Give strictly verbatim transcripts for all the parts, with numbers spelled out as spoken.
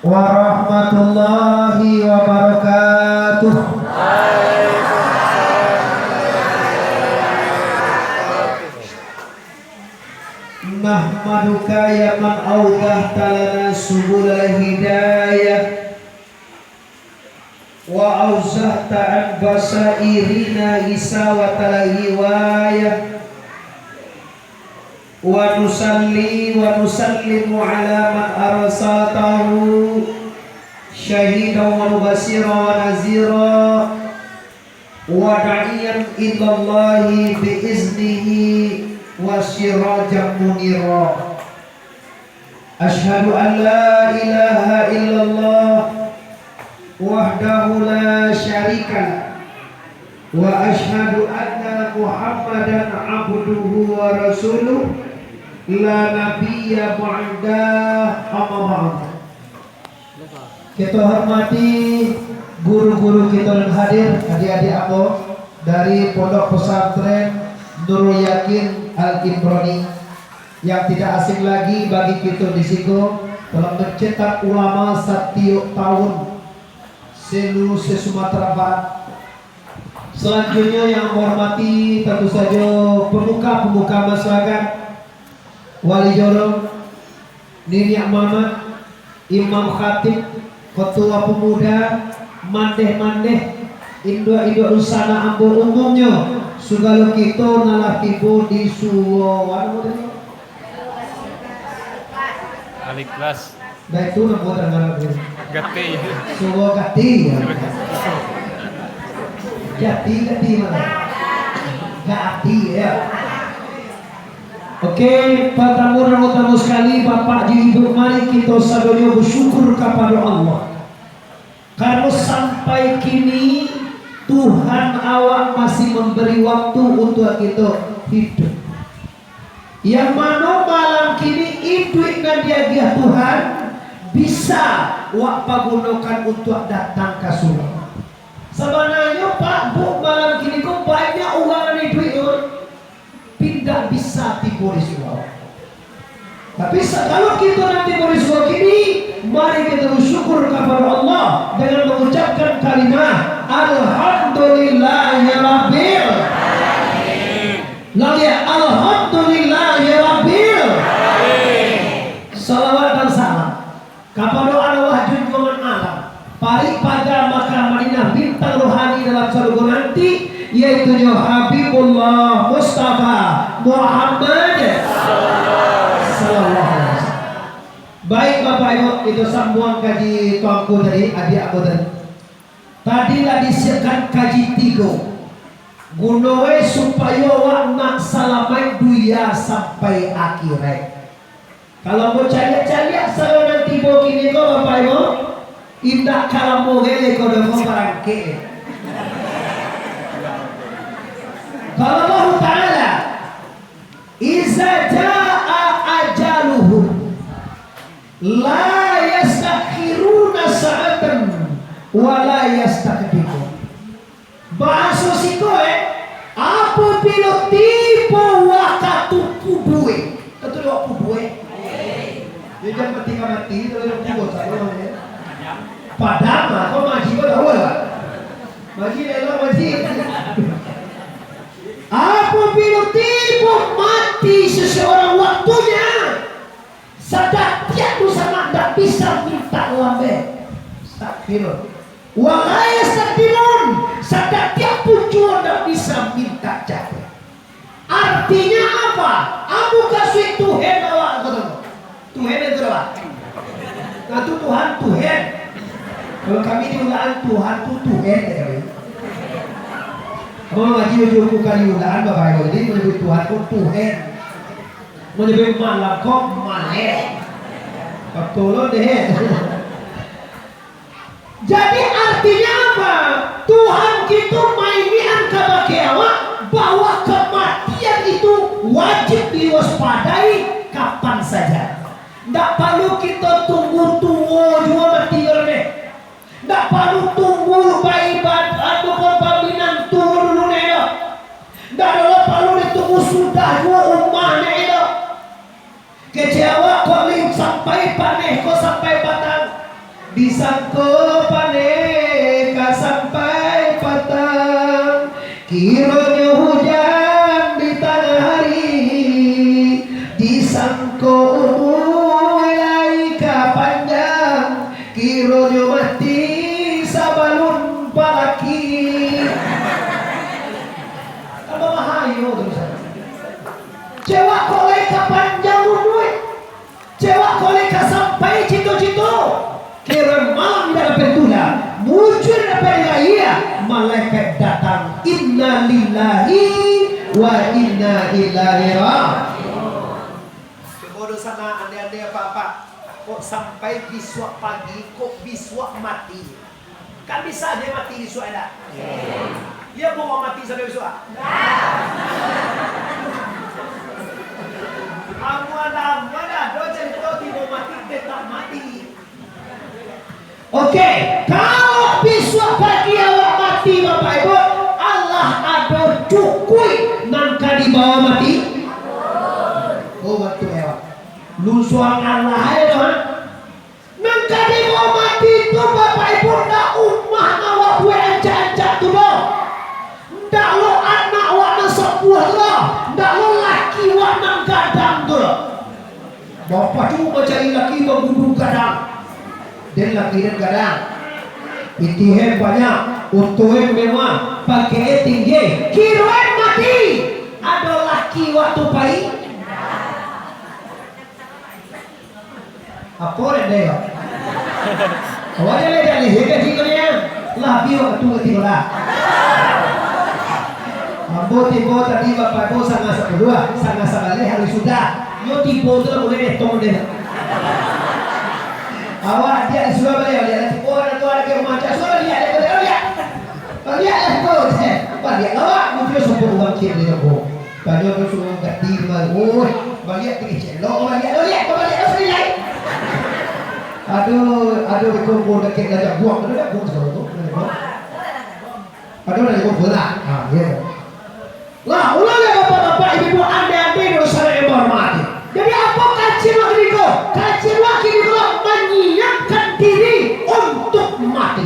Warahmatullahi wabarakatuh. Nahmaduka ya man awdahta lana subulal hidayah, wa awzahta an basairina isawatal hiwayah. Wa nusalli wa nusallimu ala man arsaltahu syahidan wa mubasyiran wa nazira wa da'iyan ilallahi bi iznihi wa sirajan munira. Asyhadu an la ilaha illallah wahdahu la syarika lah. Wa asyhadu anna Muhammadan abduhu wa rasuluh, la nabiyya ba'dah, amma ba'd. Kita hormati guru-guru kita nan hadir, adik-adik ambo dari Pondok Pesantren Nurul Yakin Al-Imrani, yang tidak asing lagi bagi kita di siko, telah mencetak ulama satiok tahun seluruh se-Sumatera Barat. Selanjutnya yang menghormati, tentu saja, pemuka-pemuka masyarakat, Wali Jorong, Niniak Mamak, Imam Khatib, Ketua Pemuda, mandeh-mandeh, induak-induak dunsanak ambo, umumnyo, sagalo kito nan lah tibo di Suwo, anu tadi? Aliklas. Dah itu namo terkenal tu. Gati. Suwo Gati, ya. Gati, Gati mana? Gati, ya. Oke, pertama dan utama sekali, Bapak jo Ibu, mari kita sadonyo bersyukur kepada Allah. Karena sampai kini, Tuhan awak masih memberi waktu untuk kita hidup. Yang mano malam kini iduik nan diagiah Tuhan bisa wak pagunokan untuak datang ka surga. Sabananyo, Pak, Bu, malam kini ko banyak urang nan iduik tu, tapi indak bisa tibo di surga. Tapi sakalo kito nan tibo di surga kini, mari kito bersyukur kapado Allah dengan mengucapkan kalimah, "Alhamdulillah ya Rabbil." Lagi, "Alhamdulillah ya Rabbil." Salawat dan salam kapado arwah junjuangan alam, parik paga Makkah Madinah, bintang rohani dalam sarugo nanti, yaitunyo Habibullah Mustafa Muhammad sallallahu alaihi wasallam. Baik, Bapak Ibu, kita sambung kaji tuanku tadi, adiak aku tadi. Tadi lah disiapkan kaji tigo. Guno e supayo awak nak salamaik dunia sampai akhirat. Kalau mau caliak-caliak, sayo nan tibo kini ko, Bapak Ibu, indak ka lamo gai ko doh barangkek. Kalau Allah Ta'ala, "Iza jaa ajaluhum, la yastakhiruna sa'atan, wa la yastaqdimun." Bahaso siko, eh, apabilo tibo wakatu pudue, eh. Tahu tu wak pudue, eh? Yo, jan mati ka mati, tahu tu wak pudue, eh. Padam lah, kau maji kau tahu lah. Maji elok maji. Apabilo tibo mati seseorang waktunyo, sadatiak tu sanak ndak bisa mintak lambek. Astagfirullah. Wa la yastaqdimun, sadatiak pun juo ndak bisa mintak capek. Artinyo apa? Amu kasuik Tuhan awak, kato. Tuhan itu apa? Nah, tu Tuhan, Tuhan. Kalau kami di Undaan, Tuhan tu Tuhan, ya kami. Abang ngaji ujuku kali Undaan, Bapak Ibu, jadi menyebut Tuhan pun Tuhan. Menyebut malam kok malek. Betul loh deh. Jadi, artinyo apa? Tuhan kito mainian kabake awak bahwa kamatian itu wajib diwaspadai kapan saja. Ndak paralu kito tunggu tuo juo mati ko deh. Ndak paralu tunggu baibadah, anu ko, baminantu dulu neh doh. Ndak ado paralu ditunggu sudah juo umah neh doh. Kecek awak ko lai sampai paneh ko sampai patang. Disangko paneh ka sampai patang, kironyo hujan di tangah hari. Disangko umua lai ka panjang, kironyo mati sabalun palaki. Tambah bahayo tu, Ustaz. Cewek kok lai ka panjang umua. Cewek kok lai ka sampai cito-cito. Kironyo malam indak dapek tulah, mujua indak dapek raya, malaikat datang, "Inna lillahi wa inna ilaihi raji'un." Cubo doh sanak, andai-andai apak-apak, kok sampai bisuak pagi, kok bisuak mati. Kan bisa je mati bisuak, ndak? Iyo, buruak mati sampai bisuak? Amuah-amuah dah, do carito tibo mati, tetap mati. Oke, kalau bisuak pagi awak mati, Bapak Ibu, alah ado cukuik nan ka dibawa mati? Oh, batua, ya. Lunsuang alah aja, ha? Nan ka dibawa mati tu, Bapak Ibu, ndak umah nan awak buek ancak-ancak tu doh. Ndak lo anak awak nan sapuah tu doh. Ndak lo laki awak nan gadang tu doh. Bapak cuma cari laki bagudu gadang. Den laki den gadang. Pitih banyak, oto mewah, pakaian tinggi, kironyo mati. Ado laki awak tu pai? Apo dek dek? Awak jaleh-jaleh, ya, gaji ko ni, ya? Lah, bi waktu katigo lah. Ambo tibo tadi, Bapak Ibu, sangah sapuluah, sangah sabaleh harus sudah. Nyo tibo tu lah mulai detong deh. Awak diak disuruh baliak, baliak lah tibo, anak tu anak yang macam, suruh baliak, baliak, baliak. Baliak lah tu, baliak lah awak, mungkin sombong bangkit di toko. Banyak tu suruh ganti rumah. Oi, baliak tu kecil. Lo baliak, baliak, baliak, baliak. Aduh, aduh, dikumpul dekat dah jaguak. Aduh, jaguak tu. Aduh, dah jaguak lah. Ah, iya. Lah, ulang ya, bapak-bapak, ibu-ibu, andai-andai dosa yang berhormati. Jadi, apa kacian wakil itu? Kacian wakil itu lah menyiapkan diri untuk mati.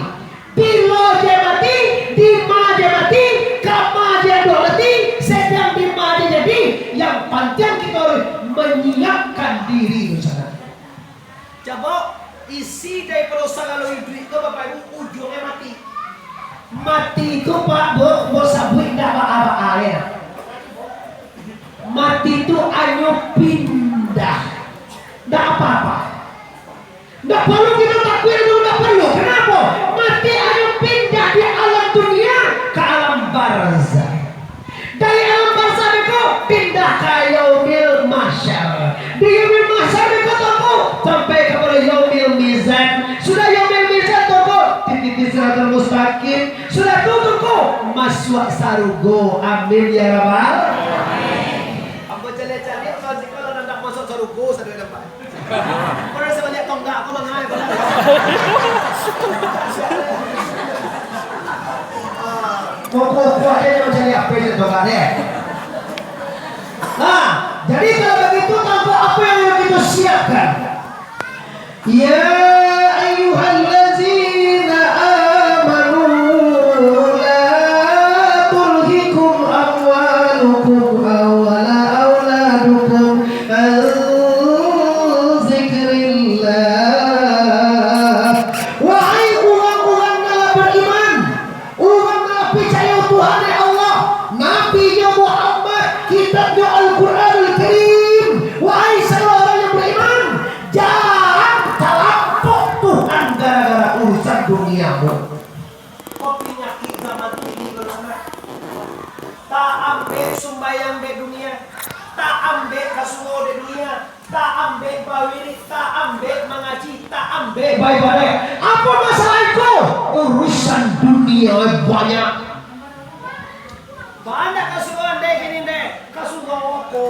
Bilo je mati, dima je mati, kama je ado mati, sadang dima je jadi, yang pantiang kito harus manyiapkan diri tu sanak. Cubo, isi daripado sagalo iduik tu, Bapak Ibu, ujuangnyo mati. Mati tu, Pak, bo, bo sabuik ndak baa-baa, yo. Mati tu hanyo pindah. Ndak apa-apa. Ndak paralu kito takuik, ndak paralu. Kanapo? Mati hanyo pindah di alam dunia ka alam barzah. Dari alam barzah beko pindah ka yaumil mahsyar. Di yaumil mahsyar beko tunggu sampai kapado yaumil mizan. Sudah yaumil mizan tunggu di titi siratal mustaqim. Sudah tu tunggu masuak sarugo. Amin ya rabbal. Ambo caliak-caliak, kalau nan ndak masuak sarugo, sadonyo nampak. Kau rasa baliak tonggak kau mangai, baliak. Pokok-pokok aja yang mencari apa itu tonggak deh. Nah, jadi kalau begitu, tangguh apa yang kita siapkan? Ya ayyuhallazina amanu, la tulhikum amwalukum wala auladukum an zikrillah. Wahai urang-urang nan lah bariman, urang nan lah picayo Tuhan Allah, Nabi-Nyo Muhammad, Kitab-Nyo Al-Quranul Karim, wahai saluruh urang yang bariman, jan talampok Tuhan gara-gara urusan duniamu. Penyakik zaman kini, kalau nak, taambek sumbayang dek dunia, taambek ka surau dek dunia, taambek bawirik, taambek mangaji, taambek baibadaik. Apo masalah iko? Urusan dunia banyak. Banyak ka surau dek kini dek, ka surau ko,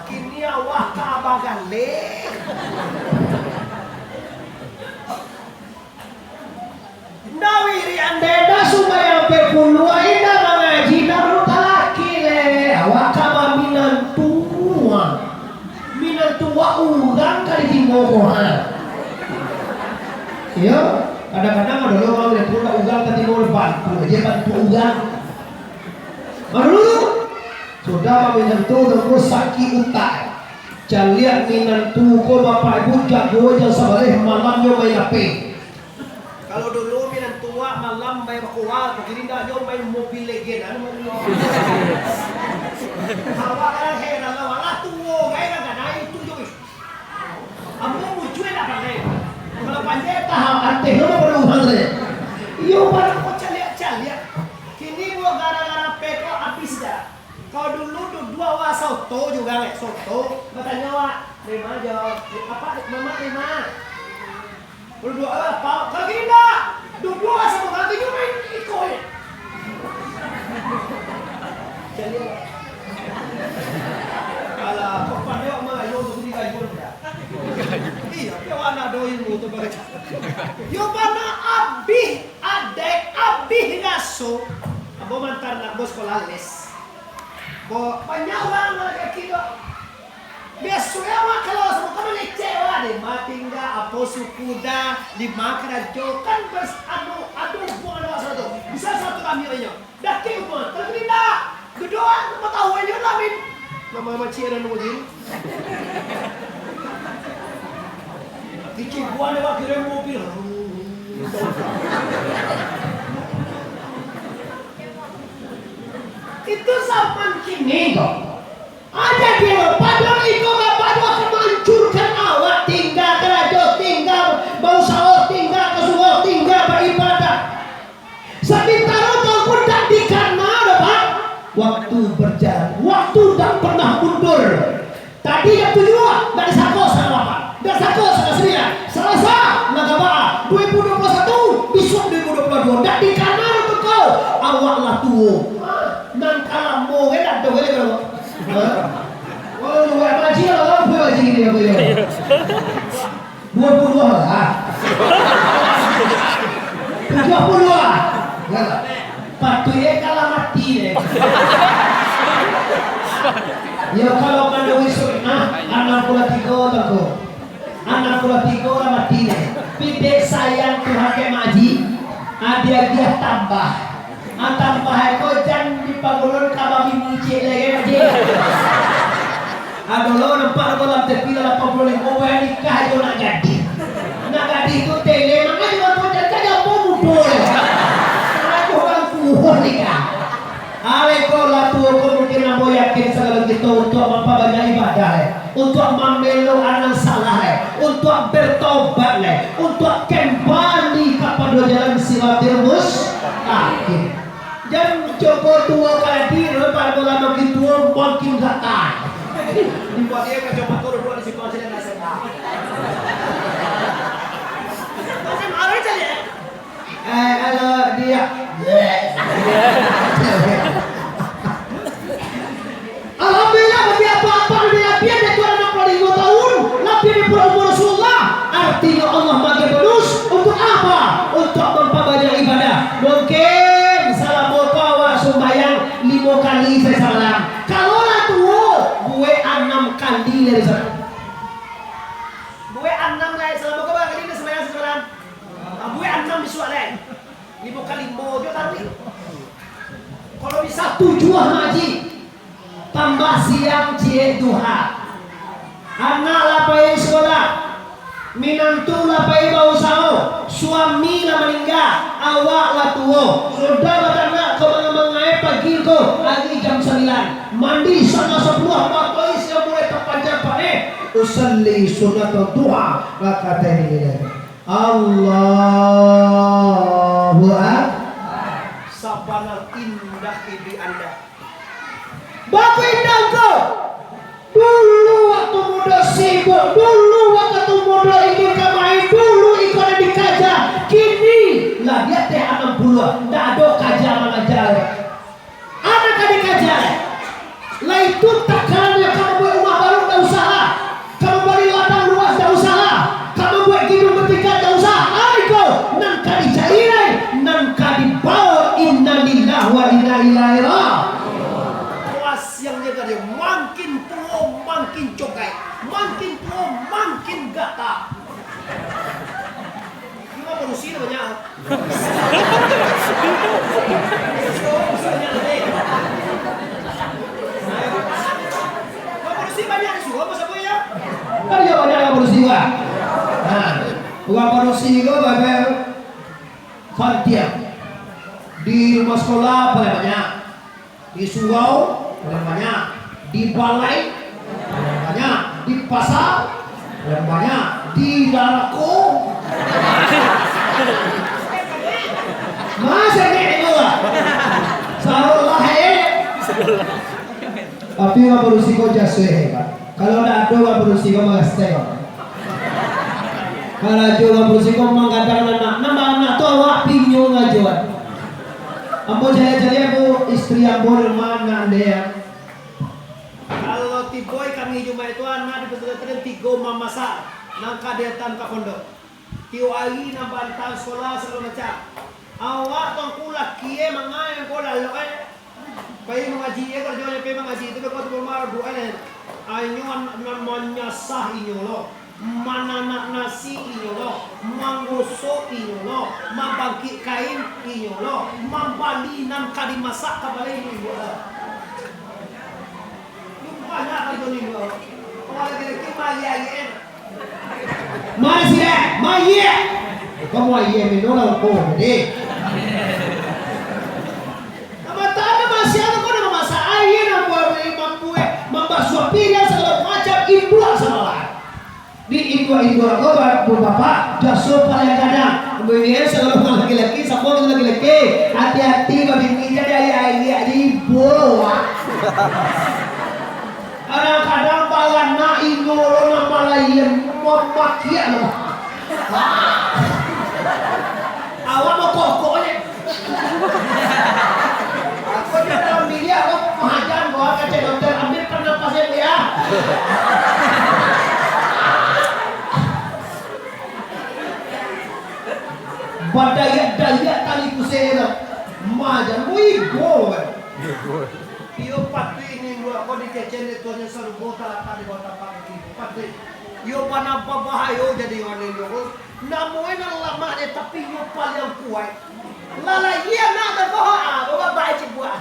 kini awak ka bagaleh. Ndak wirik andai, ndak sumbayang ampe puluah, indak mangaji, ndak baru talaki le. Awak ka baminantu, ha. Minantu wak urang ka ditimo ko, ha. Iyo, kadang-kadang ado lo urang nan indak urang tadi mau bantu, aja bantu urang. Baru sudah maminantu nunggu sakik utak. Caliak minantu ko, bapak ibu, jago jan sabaleh malamnyo main H P. Kalau dulu minantu awak malam main bakual, kini ndak, nyo main Mobile Legend, anu main. Awak kan heran lah, walah tuo, kan kadang itu jo. Ambo bujua ndak pandai. Kalau pandai, tahu arti lo baru pandai. Iyo, barang ko caliak-caliak. Kini buah gara-gara H P ko habis dah. Kalau dulu duduak awak soto juga, eh, soto. Batanyo awak, "Rima jo." "Apa, Mama?" "Rima." Duduak awak, apa? Kalau kini ndak. Duduak awak soto, nanti nyo main iko je. Jadi, alah, kok pandai awak mah, yo, tu di kayu dah. Iyo, tapi awak ndak ado ilmu tu baca. Yo, bana abih adaik, abih raso. Ambo maanta anak ambo sakolah les. Ko, banyak urang nan kaki tu. Biaso awak kalau samo kan mangecek awak, di ma tingga, apo suku dah, di ma karajo, kan bes-, anu, ado hubungan awak satu. Bisa satu kami inyo. Dakek hubungan, tapi indak. Gedoan, nama tahu inyo lah, Min. Nama macik ado nunggu diri. Kicik buah lewat kirim mobil. Itu zaman kini kok. Aja kiro, padahal iko bapak tu akan manghancurkan awak, tingga karajo, tingga bausaho, tingga ka surau, tingga baibadah. Sabintaro tau pun dak dikana doh, Pak. Waktu berjalan, waktu dak pernah mundur. Tadi jam tujuh, dak disangko satangah lapan, dak disangko satangah sambilan. Salasa, lah gabaa, dua ribu dua puluh satu, bisuak dua ribu dua puluh dua, dak dikana doh tu kau. Awak lah tuo. Nan ka lamo, kan dak ado, kan dak ado. Hah? Oh, buek haji lah, buek haji ni, apa ya? Dua puluh dua lah. Tujuh puluh lah. Ya lah. Patuik kalah mati deh. Ya, kalau manuruik sunnah, anam puluah tigo tu. Anam puluah tigo lah mati deh. Pidek sayang Tuhan ka Mak Haji, adiah-adiah tambah. Ah, tambah iko jan dipagulun ka babi micik lai, kan, Ji? Ah, dulu nampak dalam T V lah, lapan puluah limo bulan nikah ajo nak gadih. Nak gadih tu tele, mangko jan jan ambo mudo lai. Aku urang tuo nikah. Alai ko lah tuo ko, mungkin ambo yakin sagalo kito untuak mampabanyak ibadah, eh. Untuak mamelo nan salah, eh, untuak bertobat, eh, untuak kembali kapado jalan Siratil Mustaqim. Jan cubo tuo ka lagi, pado lamo kini tuo makin gata. Dibuat dia kacamata dua di situ aja dan S M A. Macam apa cari, eh? Eh, kalau dia. Alhamdulillah, bagi apa-apa nan dilabiahan dari Tuhan, anam puluah limo tahun, labiah dari umur Rasulullah. Artinyo Allah maagiah bonus untuk apa? Untuk mampabanyak ibadah. Mungkin salamo ko awak sumbayang limo kali sahari samalam. Kalau lah tuo, buek anam kali dari sana. Buek anam lai, salamo ko bara kali sumbayang sahari samalam? Ah, buek anam bisuak lai. Limo kali limo jo taruih. Kalau bisa tujuah, Mak Haji. Tambah siang ciek duha. Anak lah pai sakolah. Minantu lah pai bausaho. Suami lah maningga. Awak lah tuo. Sudah batanak ko mangamangai pagi ko. Ari jam sambilan. Mandi satangah sapuluah, mato isi mulai tapanjang panek. Usalli sunnatal duha rakataini. Allahu Akbar. Sabana indah ibi anda. Bapak indah ko. Dulu waktu mudo sibuk, dulu waktu mudo ingin ka main, dulu iko nan dikaja. Kini lah di ateh anam puluah, ndak ado kaja mangaja. Anak ka dikaja. Lah itu takalannyo ka mambuek rumah baru, ndak usah lah. Ka mambali ladang luas, ndak usah lah. Ka mambuek giduang batingkat, ndak usah. Ai ko, nan Padusi banyak. Padusi banyak di surau, apa sabo yo? Kan iyo banyak urang padusi, Pak. Nah, urang padusi ko, Bapak, santiang. Di rumah sekolah paling banyak. Di surau, paling banyak. Di balai, paling banyak. Di pasa, paling banyak. Di darako. Masih banyak itu lah. Salah, eh. Tapi urang padusi ko jaso hebat. Kalau ndak ado urang padusi ko, magasek ko. Karajo urang padusi ko manggadang anak. Nambah anak tu awak pinyo ngajoan. Ambo caliak-caliak, Bu, istri ambo di rumah, anak ande, ya. Kalau tibo kami Jumaik tu, anak di pesantren tigo mamasak, nan ka diantaan ka pondok. Tiok ari nan baantaan sekolah sagalo macam. Awak tu angku laki, eh, mangae angku lalok, eh. Pai mangaji, eh, karajonyo pai mangaji tu, beko tu rumah duo, eh. Inyo nan manyasah inyo lo. Mananak nasi inyo lo, manggosok inyo lo, mambangkik kain inyo lo, mambali nan ka dimasak ka balai inyo lo. Banyak karajo inyo lo. Urang laki-laki mayie-mayie. Mari sini, mayie. Kamu mayie minum lah, kau gede. Kamatan masih anu, kau dah mamasak aia, nan buek, mambuek, mambasuah piriang, sagalo macam, induak sagalo. Di induak-induak ko, ba-, bapak, jaso paling gadang. Bini sagalo laki-laki, samo jo laki-laki. Hati-hati, babini jadi aia-aia, jadi ibo, wak. Kadang-kadang baranak inyo lo nan malaian, mamakiak lo. Awak bakokok je. Aku di dalam bilik, aku mahajan, bawa kacang hotel, ambil pernapasan dia. Badayat-dayat tali pusing tu. Mahajan, wih, go. Iyo patuik ni, induak ko dikecekan dek Tuhan yang sarugo talatak di bawah tapak kaki. Patuik. Iyo bana babahayo jadi urang induak ko. Namonyo nan lamah deh, tapi inyo paliang kuaik. Lah, lah, iyo nak tabaha, ah, bawa baik cibuak.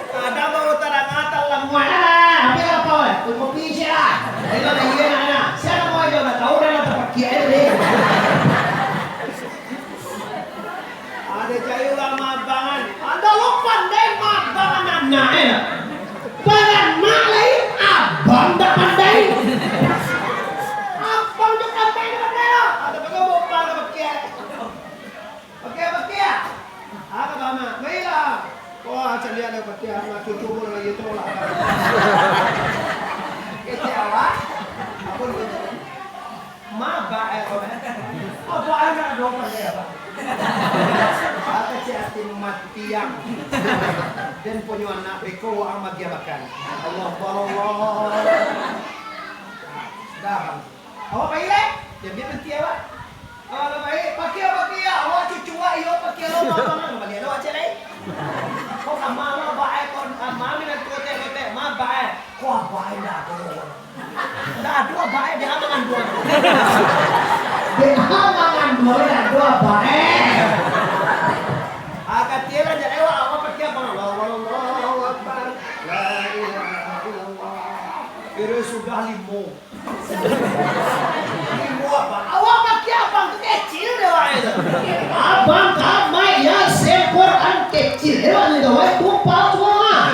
Kadang baru tarang, ah, talang muat, ah, ambil apa, eh? Kopi sia. Iko lah, iyo nak, nak. Sia nak muat jo, nak tahu dah, nak tapakiak aja deh. Ado cari urang mabangan. Anda lo pandai mabangan anak, eh. Baranak lai, abang ndak pandai. Abang tu pandai, ndak pandai lo. Ado bagai bopar ka pakiak. Pakiak, pakiak. Ado bama, mailah. Wah, caliak dah pakiak, anak cucu pun lagi tu lah. Kecil awak. Apa dia? Mabak, eh, kau, eh. Apa anak dua pandai, apa? Aku cek hati mati yang. Dan punyo anak beko, waang bagian makan. Allah, Allah. Dah, Bang. Awak pai, eh? Jan biar berhenti, awak. Awak dah pai. Pakiak, pakiak. Awak cucu, awak, iyo, pakiak, awak, awak, awak. Baliak, awak cek, eh. Kau sama, awak, baik, kau, ah, mami, nak tuh, teh, teh, mabak, eh. Kau, baik, dah, kau. Ndak ado abae, dek a manganduang. Dek a manganduang, ndak ado abae. Agak tialah, jak lewat, awak pakai abang. Allahu Akbar, Allahu Akbar. La ilaha illallah. Kira sudah limo. Limo abang. Awak pakai abang tu kecil dek awak tu. Abang kamai ya, se-Quran kecil dek awak tu, awak tu palsu, ah.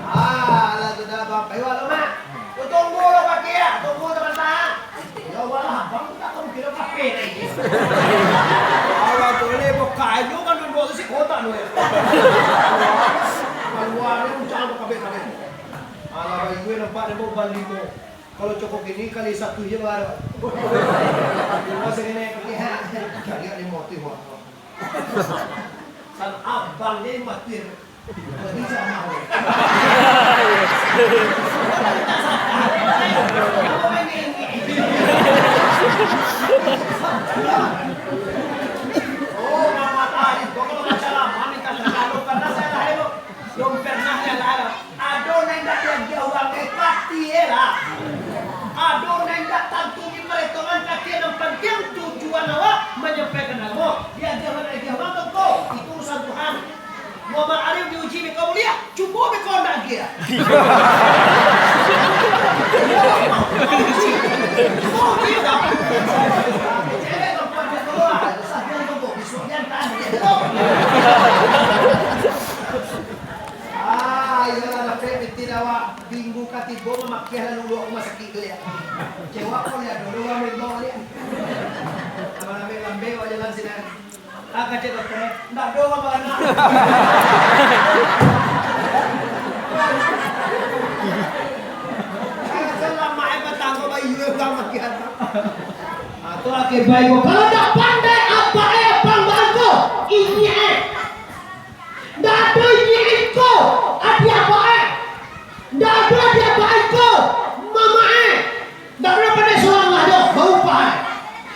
Ah, lah tu dah, Bang. Pai awak lo, Mak. Tunggu lo, pakai ya. Tunggu sabanta. Ya Allah, abang tu tak tahu kira kape lagi. Abang tu boleh buka aja kan duduk tu si kotak tu ya. Keluar ni uncang tu kape-kape. Alah, baik gue nampak dia mau bali mo. Kalau cokok ini kali satu je baru. Masih kena pakai. Cari ni motif apa? San abang je mati. Tantu di paretongan kaciak nan pantiang tujuan awak manyampaikan agamo. Diagiah urang, diagiah urang tu ko, itu urusan Tuhan. Muhammad Arif diuji beko buliah, cubo beko ndak agiah. Cubo uji dah. Cewek perempuan dia keluar, terus agiah tu ko, bisuak dia antaan dia tu. Ah, iyolah, dapek pitih awak. Minggu katigo mamakiah lalu ulua rumah sakik tu, liak. Kecewa ko, liak, dulu urang maimbau, liak. Lambek-lambek awak jalan sinan. Ah, kecek dokter, ndak ado urang baranak. Kan lama, eh, batanggo bayi urang makiah. Ah, tu lah kebai ko. Kalau ndak pandai, apak, eh, abang bangko, inyiak, eh. Ndak ado inyiak ko, adiak apak, eh. Ndak ado adiak apak ko, mamak, eh. Ndak ado pandai surang lah doh, baupah, eh.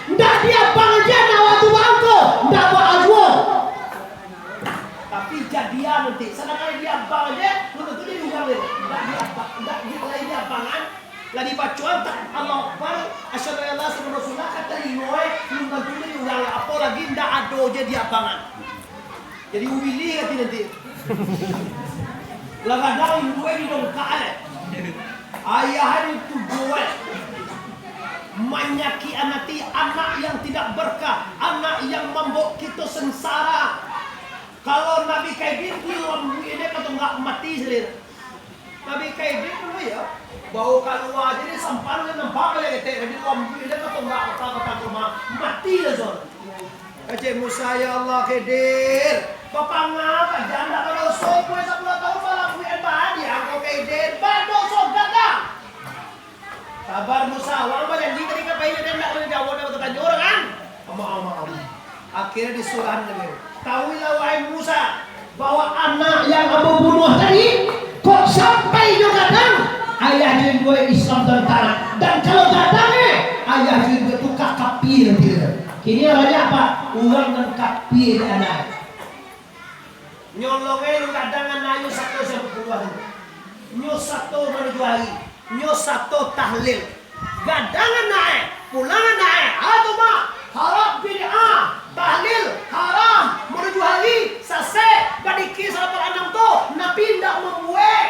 Ndak di abang aja, nak wakatu bangko, ndak baaguang. Tapi jadian nanti, sadangkan di abang aja, belum tentu di urang ni. Ndak di abang, ndak di, lain di abang, kan? Lah dibaco, tak, Allahu Akbar, asyhadu an la ilaha illallah, Muhammadur Rasulullah, ka talingo, eh, belum tantu di urang, apolai ndak ado je di abangan. Jadi uwili ati nanti. Lah gadang induak di dongkak, eh. Ayah di tujuh, eh. Manyakik ati, anak yang tidak berkah, anak yang mambuek kito sengsara. Kalau Nabi Kaidin, di lambuik dia ka tonggak mati sendiri. Nabi Kaidin dulu, ya, baru kalua jadi sampan, dia nampak baliak ketek, jadi lambuik dia ka tonggak kota-kota rumah, mati lah, Zon. Kecek Musa, "Ya Allah, Kaidin, bapangah aja, ndak badoso, kue sapuluah tahun balambuik badi angko Kaidin, badoso gadang." Sabar, Musa, awak bajanji tadi ka pai, den ndak boleh jawab, ndak tatanyo urang, kan? Amak, amak, amak. Akhirnya disuruhan Nabi. Tahuilah, wahai Musa, bahwa anak yang ambo bunuah tadi, kok sampai nyo gadang, ayah jo induak Islam tantara. Dan kalau gadang, eh, ayah jo induak tu ka kapia nanti. Kini banyak, Pak, urang nan kapia di anak. Nyolong, eh, gadang anak nyo sato siang pukua dua tu. Nyo sato manuju hari. Nyo sato tahlil. Gadang anak, eh, pulang anak, eh. Alah tu, Mak. Haram bid'ah. Tahlil haram. Manuju hari sasek. Badikir salapan anam tu. Nabi indak mambuek.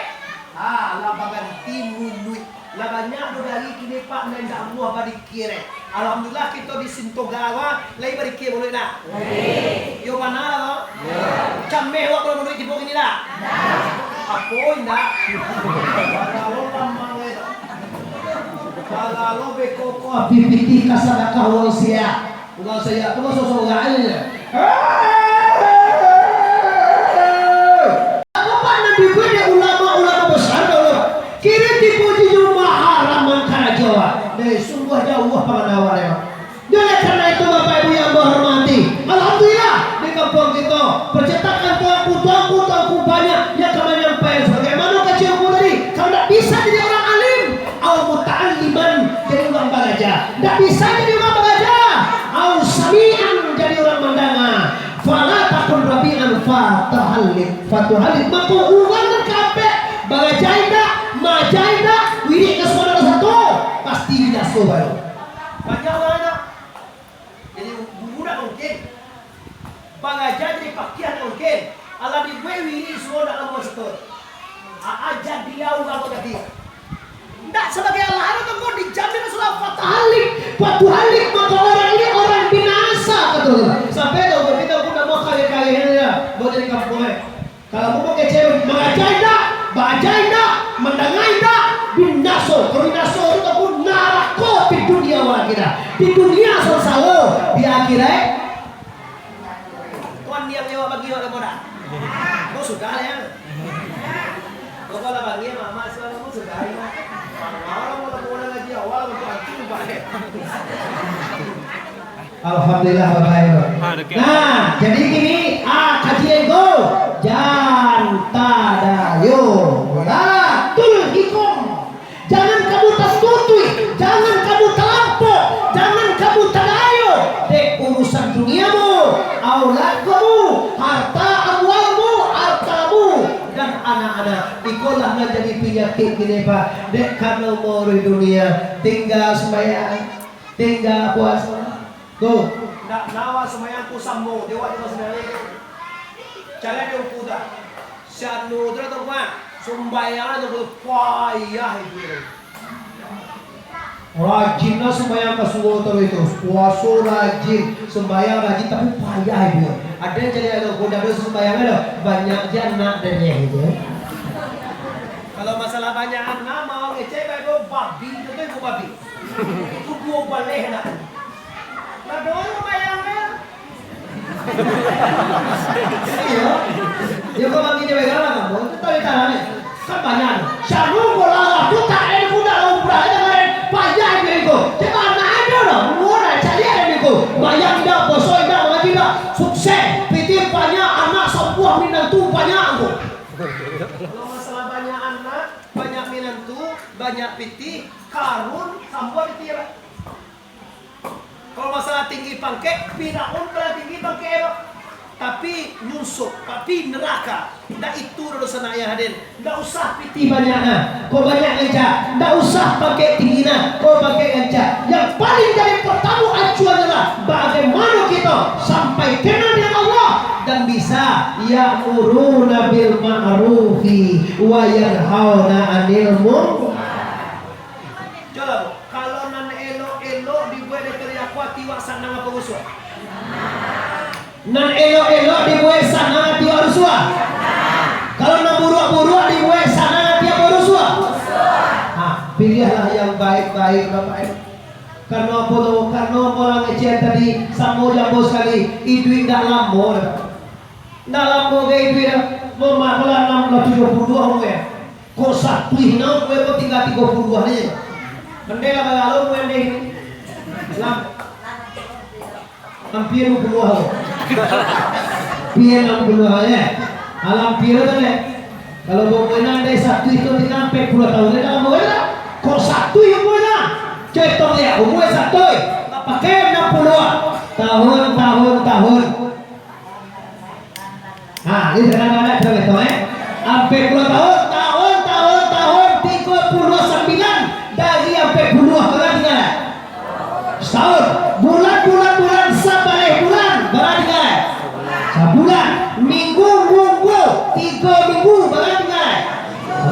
Ah, lah baganti muluik. Lah banyak tu dari kini, Pak, nan indak amuah badikir, eh. Alhamdulillah, kito di Sintogawa lai badikir muluik, nah. Lai. Iyo, bana lah, toh? Iyo. Cameh awak kalau muluik tibo kini, lah? Indak. Apo indak? Balalo lamang, eh. Balalo beko ko abih pitih ka sadakah urang sia. Urang sia tu mah soso urang aja. Bapak nan dibuek dek ulama-ulama besar dulu. Kini tibo di rumah haram mangkarajo. Deh, sungguah jauah panganawan, ya. Oleh karena itu, Bapak Ibu yang ambo hormati, alhamdulillah, di kampuang kito, percetakan tuanku, tuanku, tuanku banyak yang ka manyampaikan. Sebagaimana kaji ambo tadi, kalau ndak bisa jadi orang alim, au muta'alliman, jadi urang baraja. Ndak bisa jadi urang baraja, au sami'an, jadi urang mandanga. Fala takun rabi'an fatuhallik, fatuhallik. Mako urang nan kapek, baraja indak, maaja indak, wirik ka sudah satu, pasti binaso bae. Banyak urang indak. Jadi, guru ndak mungkin. Baraja jadi pakiah ndak mungkin. Alah dibuek wirik suruah ndak lamo sato. Aa, jadilah urang tu tadi. Ndak sabagai alah tu, dijamin Rasulullah, "Fatuhallik, fatuhallik, maka orang ini orang binasa," kata Rasulullah. Sampai tu, kita pun nak mau kaya-kaya ya, mau jadi kampung, eh. Kalau mau pakai cewek, baraja indak, baraja indak, mandanga indak, binaso. Kalau binaso tu, tu narako di dunia wal akhirat. Di dunia sengsara, di akhirat. Tuan diam jawab bagi awak lepo dah. Kau sudah lah, ya. Kau kalau bagi, Mak, Mak, sudah, kau sudah, ya. Awal, awal, awal, ngaji awal, awal, anjing, Pak, ya. Alhamdulillah, Bapak Ibu. Ah, oke. Nah, jadi gini, ah, kaji ego, jan tadayo, la tulhikum. Jangan kamu tertutup, jangan kamu terlampau, jangan kamu terlayo dek urusan duniamu, auladmu, harta amwalmu, hartamu, dan anak-anak. Ikolah nan jadi penyakit. Kini, Pak, dek karano mauruih dunia, tingga sumbayang, tingga puaso. Tu, ndak nawa sumbayang tu samo, dewa tu masih naik tu. Cara dia ukur dah. Si anu tu dah tu, Pak, sumbayang tu payah itu. Rajin lah sumbayang ka subuah taruih tu. Puaso rajin, sumbayang rajin, tapi payah itu. Ada yang jadi agak kuda tu sumbayang tu, banyak je anak dan nyeh itu. Kalau masalah banyak anak, mau ngecek baik tu babi, contoh ibu babi. Itu dua baleh anak. Lah doa sumbayang kan? Iyo. Yo, kok bagi dia pegang lah, kamu. Itu tahu di tangan ni. Kan banyak. Syahrul bola lah, tu tak ada kuda lah, umrah aja kemarin. Payah dia itu. Cuma anak ada lah. Murah, cari ada itu. Bayang indak, poso indak, mengaji indak. Sukses. Pitih banyak, anak sabuah, minantu banyak tu. Kalau masalah banyak anak, banyak minantu, banyak pitih, Karun, sambuah pitih, Pak. Kalau masalah tinggi pangkek, Firaun paling tinggi pangkek, Pak. Tapi nyunsuk, tapi neraka. Ndak itu doh sanak yang hadir. Ndak usah pitih banyak nah. Kok banyak rancak. Ndak usah pangkek tinggi nah. Kok pangkek rancak. Yang paling jadi pertama acuan adalah bagaimana kita sampai kenal dengan Allah dan bisa ya'muruna bil ma'rufi wa yanhauna 'anil munkar. Cubo, Bu. Kalau nan elok-elok dibuek dek terdakwa, ati wak sanang apo rusuah? Nan elok-elok dibuek sanang, ati wak rusuah? Kalau nan buruak-buruak dibuek sanang, ati apo rusuah? Ha, piliahlah yang baik-baik, Bapak Ibu. Karano apo tu? Karano apo lah ngecek tadi, samo jambo sakali, iduik ndak lamo doh. Ndak lamo gai iduik doh. Mamak lah anam lah tujuah puluah dua umua. Kok satuih nyo, kue ko tingga tigo puluah ajo. Mending lah bagalo kue deh. Lam-, hampir duo puluah. Hampir anam puluah ajo. Alam piro tu, Nek? Kalau baumua nan dek satuih tu tingga ampek puluah tahun, dah lamo kan? Kok satuih umua nah? Cetong liak, umua satuih. Pakai anam puluah. Tahun, tahun, tahun. Ha, ni terang banget, terang itu, eh. Ampek puluah tahun, tahun, tahun, tahun, tigo puluah sambilan dari ampek puluah, bara tingga? Satahun. Bulan, bulan, bulan, sabaleh bulan, bara tingga? Sabulan. Minggu, minggu, tigo minggu, bara tingga?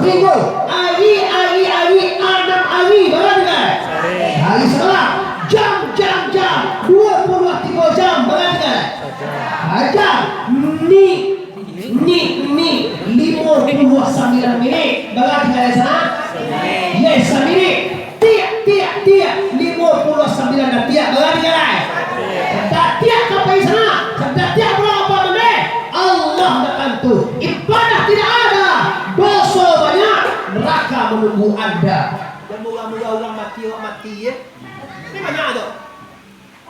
Minggu. Ari, ari, ari, anam ari, bara tingga? Ari samalam. Jam, jam, jam, duo puluah tigo jam, bara tingga? Sajam. Ni, ni, ni, limo puluah sambilan minik, bara tingga di sana? Yes, saminik. Tiak, tiak, tiak, limo puluah sambilan datiak, bara tingga? Datiak ka pai sana, datiak pulang apa mande? Allah ndak tantu. Ibadah tidak ada, doso banyak, neraka menunggu Anda. Dan murah-murah urang mati, awak mati, ya. Ini banyak tu.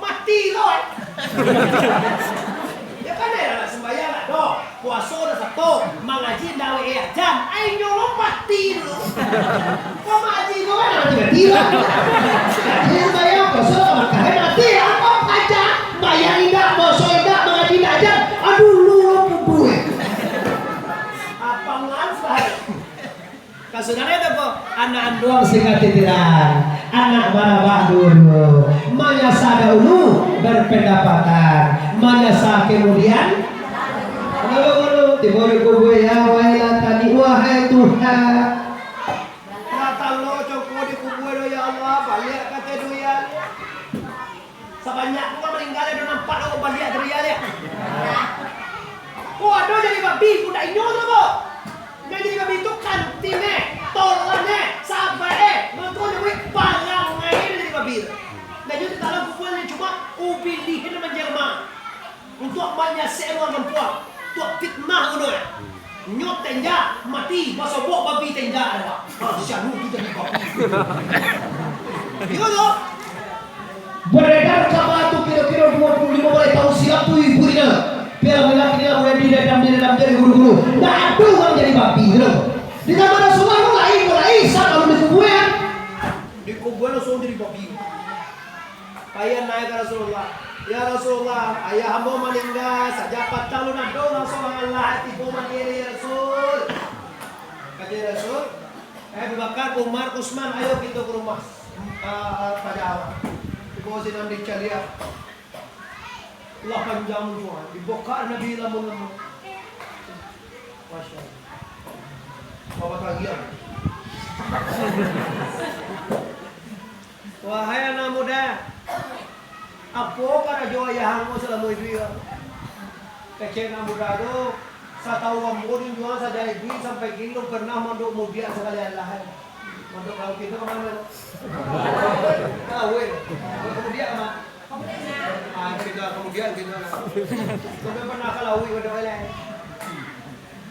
Mati lo, eh. Ya kan, eh, nak sumbayang lah doh, puaso dah sato, mangaji ndak weh ajan, ai nyo lo mati dulu. Kok mangaji ko kan mati, mati lah. Jadi sumbayang, puaso, makan, eh, mati, apa aja, bayang indak, puaso indak, mangaji indak ajan, aduh, lu lo pupu, eh. Apa ngan sumbayang? Kasudah itu ko, anak anduang singga titiran, anak barabak dulu, manyasa dahulu berpendapatan, manyasa kemudian. Kalau dulu tibo di kubua, ya wailatani, wahai Tuhan. Lah talok congko di kubua tu, ya Allah, baliak ka dunia. Sabanyak ko maningga, ado nampak dak baliak dari dia. Ko ado jadi babi, ko dak inyo tu ko. Nan jadi babi tu kantin eh, tolan eh, sabar eh, mangko nyo parangai jadi babi tu. Nah, jadi dalam kuburan ni cuma ubilih nan manjelma. Untuak manyasek urang kampuang, untuak fitnah gunonyo. Nyo tenjak, mati, basobok babi tenjak ado. Ha, si anu tu jadi babi. Gimana? Beredar kaba tu kiro-kiro duo puluah limo baleh tahun silam tu, ibu ina. Pian lah kini lah mulai diredam, diredam jadi guru-guru. Ndak ado urang jadi babi tu. Di zaman Rasulullah tu lain, lain, sa kalau dikuburan. Dikuburan langsung jadi babi. Pian naik ka Rasulullah. "Ya Rasulullah, ayah ambo maningga, sajak patang alun ado urang surang alah tibo mandiang, ya Rasul." Kata Rasul, Eh, Abu Bakar, Umar, Usman, ayo kito ka rumah, ah, ah, paja awak. Dibawo sinan dicaliak. Lah panjang tu, ah. Dibukak Nabi lamun-lamun. Masya Allah. Bapak tagiah. Wahai anak muda, apo karajo ayah ambo salamo iduik? Kecek anak muda tu, satau ambo, Junjuang, sajak iduik sampai kini, alun pernah mandok mudiak sakali alah. Mandok ka lauik tu ka mano? Ka lauik. Mandok ka mudiak ka mano? Ah, kito ka mudiak, kito ka. Alun pernah ka lauik, mandok alah.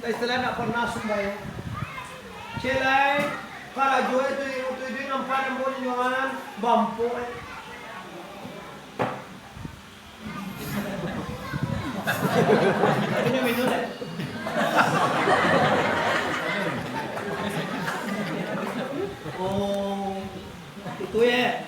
Istilah ndak pernah sumbayang. Cek lai, karajo itu, itu, itu nampak nambah nyoan, bampuk, eh. Minum, minum, eh. Oh, itu, ya.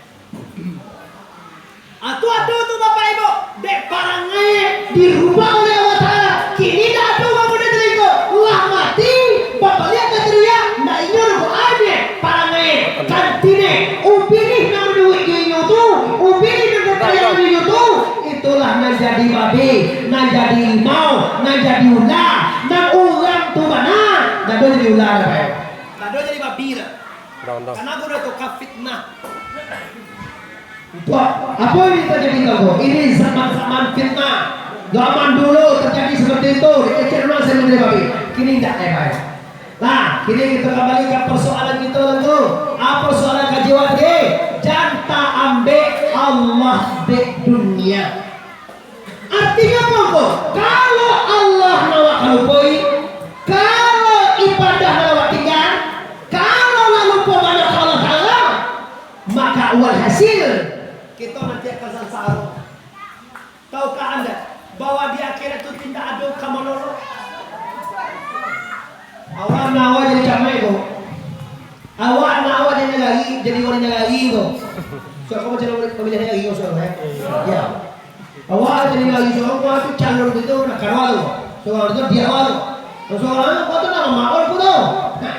Ah, tu ado tu, Bapak Ibu, dek parangai dirubah oleh Allah Taala. Kini ndak ado bamudah telingo, lah mati, babaliak ka dunia, ndak inyo doh ado parangai. Kantinyo, upilih nan manuruik jo inyo tu, upilih nan tatayang jo inyo tu, itulah nan jadi babi, nan jadi limau, nan jadi ula, nan urang tu bana, ndak ado jadi ula doh, Pak. Ndak ado jadi babi doh. Undang, undang. Karena udah tu ka fitnah. Wah, apa ini terjadi, Tuanku? Ini zaman-zaman fitnah. Zaman dulu terjadi seperti itu, dikecek dulu saya menjadi babi. Kini tidak, eh, baik. Nah, kini kita kembali ke persoalan kita, Tuanku. Apa persoalan kaji awak tadi? Jan taambek Allah dek dunia. Artinyo apo ko? Kalau Allah nan awak kalupoi, kalau ibadah nan awak tingga, kalau lah lupo banyak ka Allah Taala, maka walhasil, kito nanti akan sansaro. Tahukah Anda bahwa di akhirat tu indak ado ka manolong? Awak nak awak jadi camai ko. Awak nak awak jadi nagari, jadi wali nagari ko. Sudah kamu jadi wali, wali nagari ko, sudah, eh? Ya. Awak jadi nagari, sudah kamu tu calon gitu, nak karuan tu. Sudah itu dia awak tu. Sudah kamu tu nama awak tu. Nah.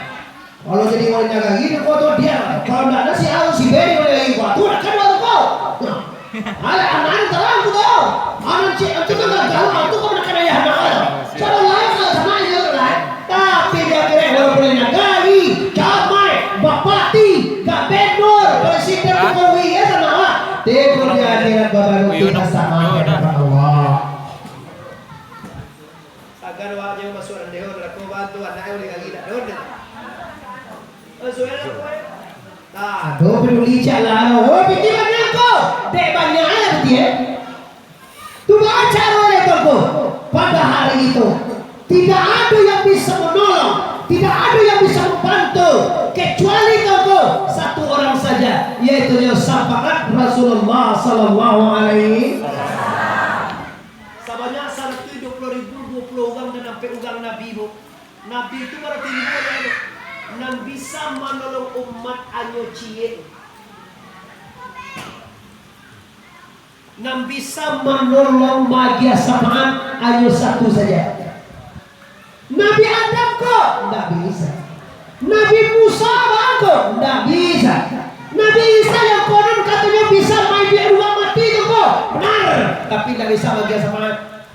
Kalau jadi wali nagari, ko tu dia. Kalau ndak ada si A, si B di wali nagari, ko tu nak karuan tu. Nah. Alah, anak-anak tarang tu tau. Anak cik, anak cik kan gagah, tu kau nak kena ayah anak tu. Cara lain kalau sama aja tu kan. Tapi di akhirat walaupun di nagari, camai, bupati, gubernur, presiden, Jokowi, ya sama lah. Tapi di akhirat baru kita sama di hadapan Allah. Sagan awak je masuk randeho, neraka bantu anak yang boleh lagi tak ada. Masuk randeho. Nah. Aduh, peduli cak lah. Oh, piti banyak ko. Dek banyak lah piti, eh. Tu baca oleh tokoh pada hari itu. Tidak ada yang bisa menolong, tidak ada yang bisa membantu kecuali tokoh satu orang saja, yaitu syafaat Rasulullah sallallahu alaihi wasallam. Sabanyak saratuih duo puluah ribu, duo puluah urang nan ampek urang Nabi, Bu. Nabi tu barati limo urang tu. Nan bisa manolong umat hanyo ciek. Nan bisa manolong maagiah syafaat hanyo satu saja. Nabi Adam ko, ndak bisa. Nabi Musa baa ko, ndak bisa. Nabi Isa yang konon katonyo bisa maiduik urang mati tu ko, benar, tapi ndak bisa maagiah syafaat.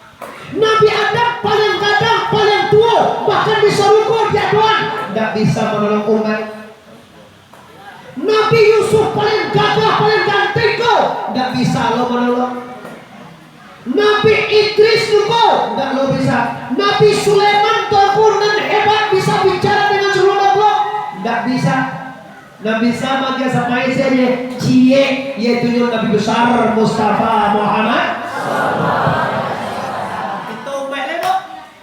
Nabi Adam paliang gadang, paliang tuo, bahkan di sarugo di adoan, ndak bisa manolong umat. Nabi Yusuf paliang gagah, paliang ganteng ko, ndak bisa lo manolong. Nabi Idris tu ko, ndak lo bisa. Nabi Sulaiman tu pun nan hebat, bisa bicara dengan saluruah makhluk, ndak bisa. Nan bisa maagiah syafaat sajo ciek, yaitu nyo Nabi besar Mustafa Muhammad. Kito umaik lai, Dok.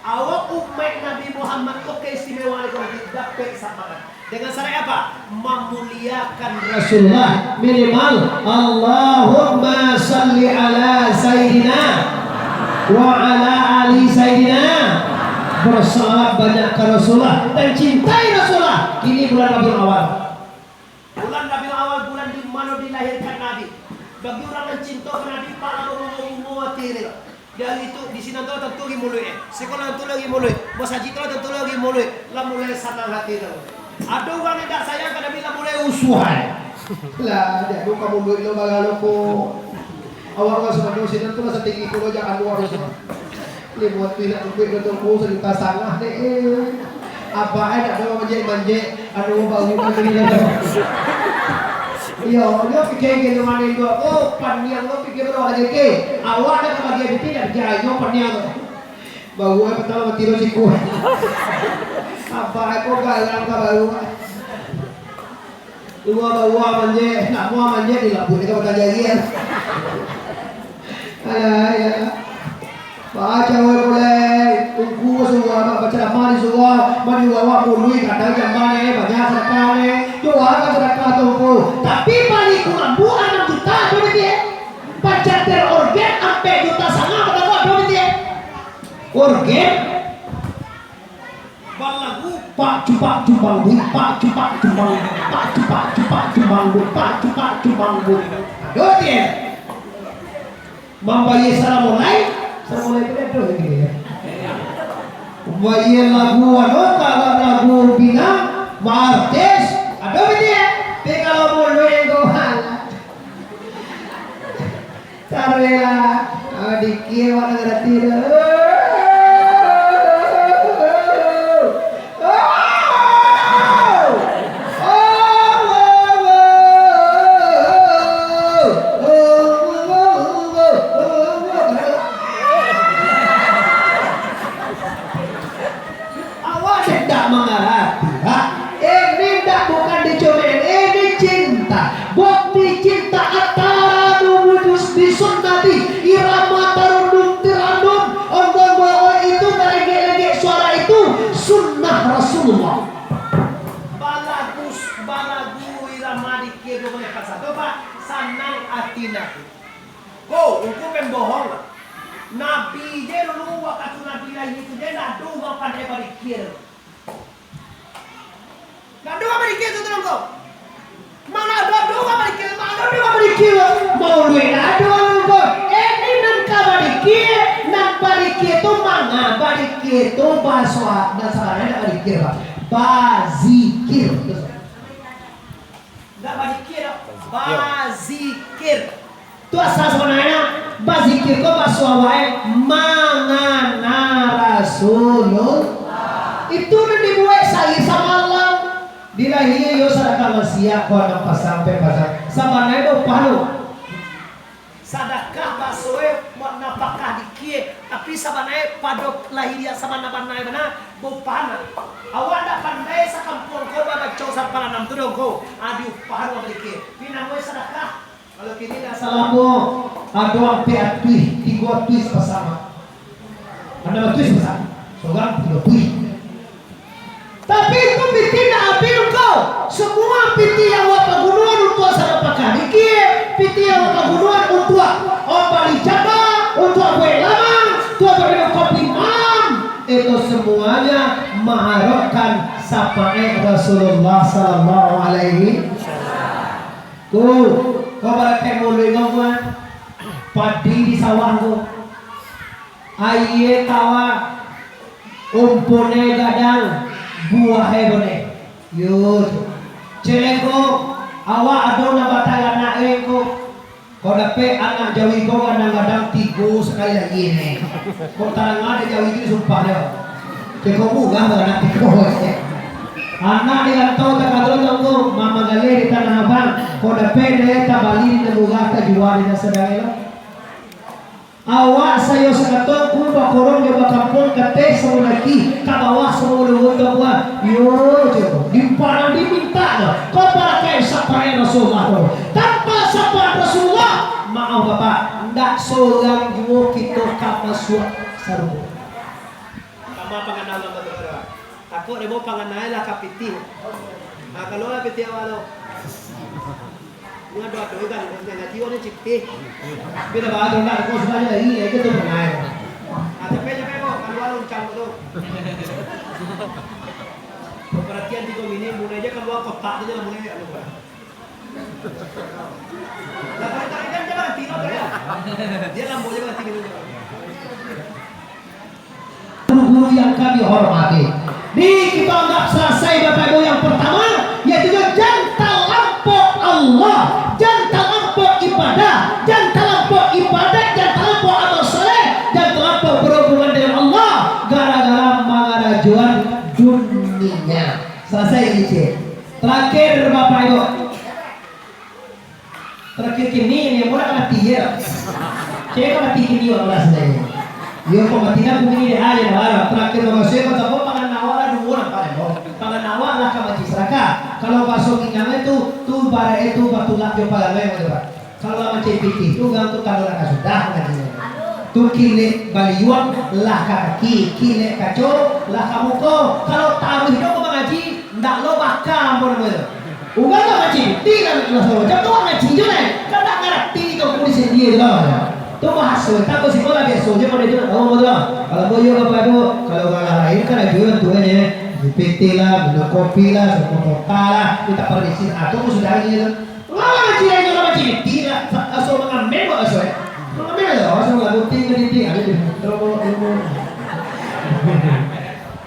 Awak umaik Nabi Muhammad ko keistimewaan ko nanti dapek syafaat. Dengan syarat apa? Mamuliakan Rasulullah. Minimal, Allahumma salli ala Sayyidina wa ala ali Sayyidina. Bersalawat banyak ka Rasulullah dan cintai Rasulullah. Kini bulan Rabiul Awal. Bulan Rabiul Awal, bulan di mano dilahirkan Nabi. Bagi urang nan cinto ka Nabi, pala babungo-bungo ati ni. Di hari tu, di sinan tu lah tantu lagi maulid, eh. Sikolah tantu lagi maulid. Masajik tu lah tantu lagi maulid. Lah mulai sanang hati tu. Ado urang nan indak sayang ka Nabi lah mulai usuah. Lah, jadi kamu duit lo bagalo ko. Awak urang sumando sinan tu lah satinggi pulo, jangan luar usuah. Limo tu nak duit lo tunggu sajuta satangah deh. Apa ai nak doh manjek-manjek, anu baru kan ni. Iyo, nyo pikir gitu mano dua. Oh, paniang lo pikir lo aja ke. Awak nak bagi piti nak jayo paniang. Baru ai patang mati lo siku. Apa ai ko galang ka baru ai. Dua baru manjek, nak mua manjek di labuah ni ka batang jari kan. Alah, ya. Baca wai boleh, ungku suruah, baca ceramah di suruah, manyuruah awak mului, kadang jamban ni, banyak sadakah ni. Doa kan sadakah tu, ungku. Tapi bali kulambu anam juta, tu betul. Pancater orgen ampek juta sanga, batambah, tu betul. Orgen balagu, pak cupak cumbang duit, pak cupak cumbang duit, pak cupak cupak cumbang duit, pak cupak cumbang duit. Aduh, dia. Mambayar salamulai, salamulai tu dia tu lagi dia. Mambayar lagu anu, kalau lagu Minang, artis, aduh, dia. Tapi kalau muluik ko, alah. Taruihlah. Ah, dikir awak nak ngarati tu. Awak ndak mangarati, ha? Ini ndak bukan dicomel, ini cinta. Bukti cinta atanu wujud di sunnati, irama tarundung tirandung, onggong gogoh itu, merengek-rengek suara itu, sunnah Rasulullah. Balagu, balagu irama dikir tu boleh pasal tu, Pak. Sanang ati Nabi. Ko, ungku pembohong. Nabi je dulu, wakatu Nabi lahia tu je, ndak ado urang pandai badikir. Ndak ado urang badikir tu, tuan ko. Mana ado, ado urang badikir, mana ado urang badikir. Mauluik ndak ado, tuan ko. Eh, ini nan ka badikir, nan badikir tu manga, badikir tu baso, nan sabananyo ndak badikir, Pak. Bazikir. Ndak badikir, doh. Bazikir. Tu asa sabananyo, bazikir ko baso awak e, mangana Rasulullah. Itu nan dibuek sahari samalam. Di lahia iyo sadakah wasiat, ko anak pasang, pe pasang. Sabananyo baupah tu. Sadakah baso e, buat napakah dikie, tapi sabananyo pado lahia sabana-bana bana, baupah. Awak ndak pandai sakampuang ko babaco sapalanam tu doh ko, ah, diupah doh balikie. Pi namonyo sadakah. Kalau kini ndak salamo, ado ampek atuih, tigo atuih sapasang. Anam atuih sapasang. Sorang tigo atuih. Tapi itu pitih ndak abih ko. Samua pitih yang awak pagunoan untuak sadakah dikie, pitih yang awak pagunoan untuak, oh, bali jaba, untuak buek lamang, untuak buek minum kopi malam. Itu samuanyo maharokkan sapaek Rasulullah sallallahu alaihi wasallam. Ko, ko barakaik muluik ko, padi di sawah ko. Aia tawa, umpunyo gadang, buahnyo boneh. Yo, tu. Celeng ko, awak ado nan bataranak e ko. Ko dapek anak jawi ko gadang-gadang tigo sakali lai ne. Ko tarang ado jawi tu sumpah dio. Ceko murah baranak tigo. Anak di rantau takadro tonggo, mamagaleh di Tanah Abang. Ko dapek ne tabali di nan murah, tajua di nan sadang lo. Awak sayo sakato ku bakorong jo bakampuang, ka ateh samo daki, ka bawah samo luhur ka buah. Yo, jo, diparang diminta tu. Ko barakaik sapaek Rasulullah tu. Tanpa sapaek Rasulullah, maaf Bapak, ndak sorang juo kito ka masuak sarugo. Tama pangana ulama tu, Pak. Takut demo pangana lah ka pitih. Nah, kalua pitih awak tu. Ini ado-ado kan, yang ngaji orang ciptih. Beda banget orang nak kau sebanyak lagi, ya, itu tuh pernah. Nah, capek-capek kok, kalua luncang tu. Perhatian tiga menit, mulai aja kalua kotak aja lah, mulai aja. Lah, kotak kan dia berhenti, no, ya. Dia lampu aja berhenti dulu. Guru-guru yang kami hormati, di kita Salasai, Bapak Ibu, yang pertama, yaitu jan talampau Allah, jan talampau ibadah, jan talampau ibadat, jan talampau amal saleh, jan talampau berhubungan dengan Allah, gara-gara mangarajoan dunia. Salasai, cik. Terakhir, Bapak Ibu. Terakhir kini, ni, murah ka mati, ya. Cek ka mati kini, wak, rasanya. Yo, kok mati dah, kini dek aja, dah, dah. Terakhir, bagaso, ya, kok, pangan awak lah, duo nampak, ya, kok. Pangan awak lah ka majlis sarakah. Kalau bahaso Minang itu, tu ibarat itu batulak jo parangai, gitu, Pak. Kalau lah mancai pitih tu, urang tu tando lah ka sudah, ngaji. Tu kilek baliuang lah ka kaki, kilek kaco lah ka muko. Kalau taruih tu, kok mangaji, ndak lo baka, ampun, ampun. Urang lah mancai pitih lah, lah, lah, macam tu ngaji je lah. Kan ndak ngarati tu, kok di sini je lah. Tu bahaso, tak kok siko lah biaso je, kalau itu ndak tahu, ampun, lah. Kalau boyo apa tu, kalau urang lain kan ada jual tu kan, ya. Pitih lah, minum kopi lah, sama kota lah, minta permisi, ah, tu pun sudah aja tu. Lah, lah, ngaji, lah, ngaji, pitih lah. Sa-, asal mangamen, kok, asal, eh. Mangamen aja, asal lagu ting, ting, ting, ada di, terus, terus.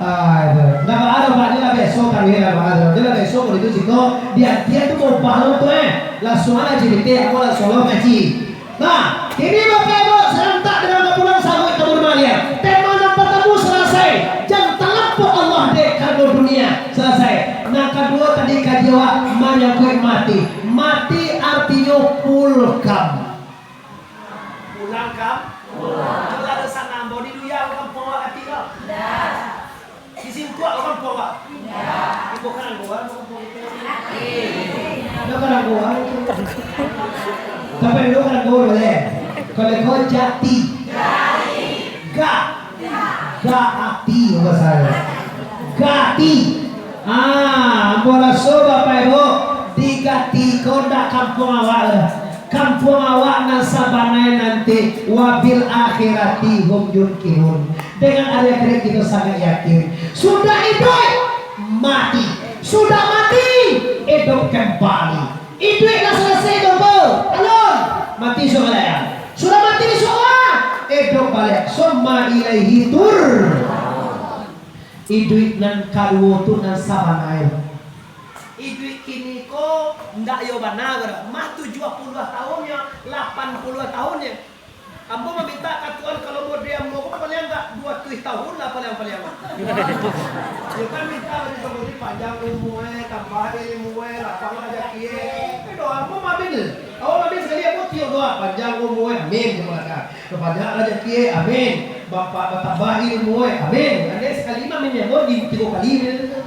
Ah, itu. Ndak ada, Pak. Dia lah besok, kan, dia lah, Pak. Dia lah besok, kalau itu siko, dia, dia tu mau balau tu, eh. Langsung aja, J B T, aku langsung lo ngaji. Nah, kini Bapak Ibu, serentak dengan kapulang sabuik tabur maliang. Tema nan partamo salasai, jan talampau Allah dek karano dunia, salasai. Nan kaduo tadi kaji awak manyangkuik mati. Mati artinyo pulkam. Pulang kam? Pulang. Kalau ado sanak ambo di dunia, kampuang awak ati ko? Indak. Di Singkuak, kampuang awak? Indak. Di Bokaranggo, kampuang awak? Indak. Bokaranggo, ah, itu. Sampai dulu Bokaranggo, boleh. Kalau ko Jati. Jati. Ga. Ga ati, bahasa. Ga ati. Ah, ambo raso, Bapak Ibu, di Gati ko ndak kampuang awak lah. Kampuang awak nan sabanai nanti, wabil akhirati hum yuqinun. Dengan hari akhirat kita sangat yakin. Sudah iduik, mati. Sudah mati, iduik kembali. Iduik lah salasai dosa, alun, mati sudah baliak. Sudah mati di surga, iduik baliak. Summa ilaihi tur. Iduik nan kaduo tu nan sabanai. Iduik kini ko ndak yo bana, mah tujuah puluah tahunnyo, lapan puluah tahunnyo. Ambo maminta ka Tuhan, kalau mode ambo ko paliang ndak dua ratuih tahun lah paliang-paliang. Yo kan minta dari Tuhan, panjang umua, tambah ilmua, lapang rajakie. Itu doa ambo maminta. Awak maminta sakali ambo tiok doa, panjang umua, amin, terima kasih. Banyak rajakie, amin. Bapak batambah ilmua, amin. Andai sakali maminta ambo di tigo kali, amin.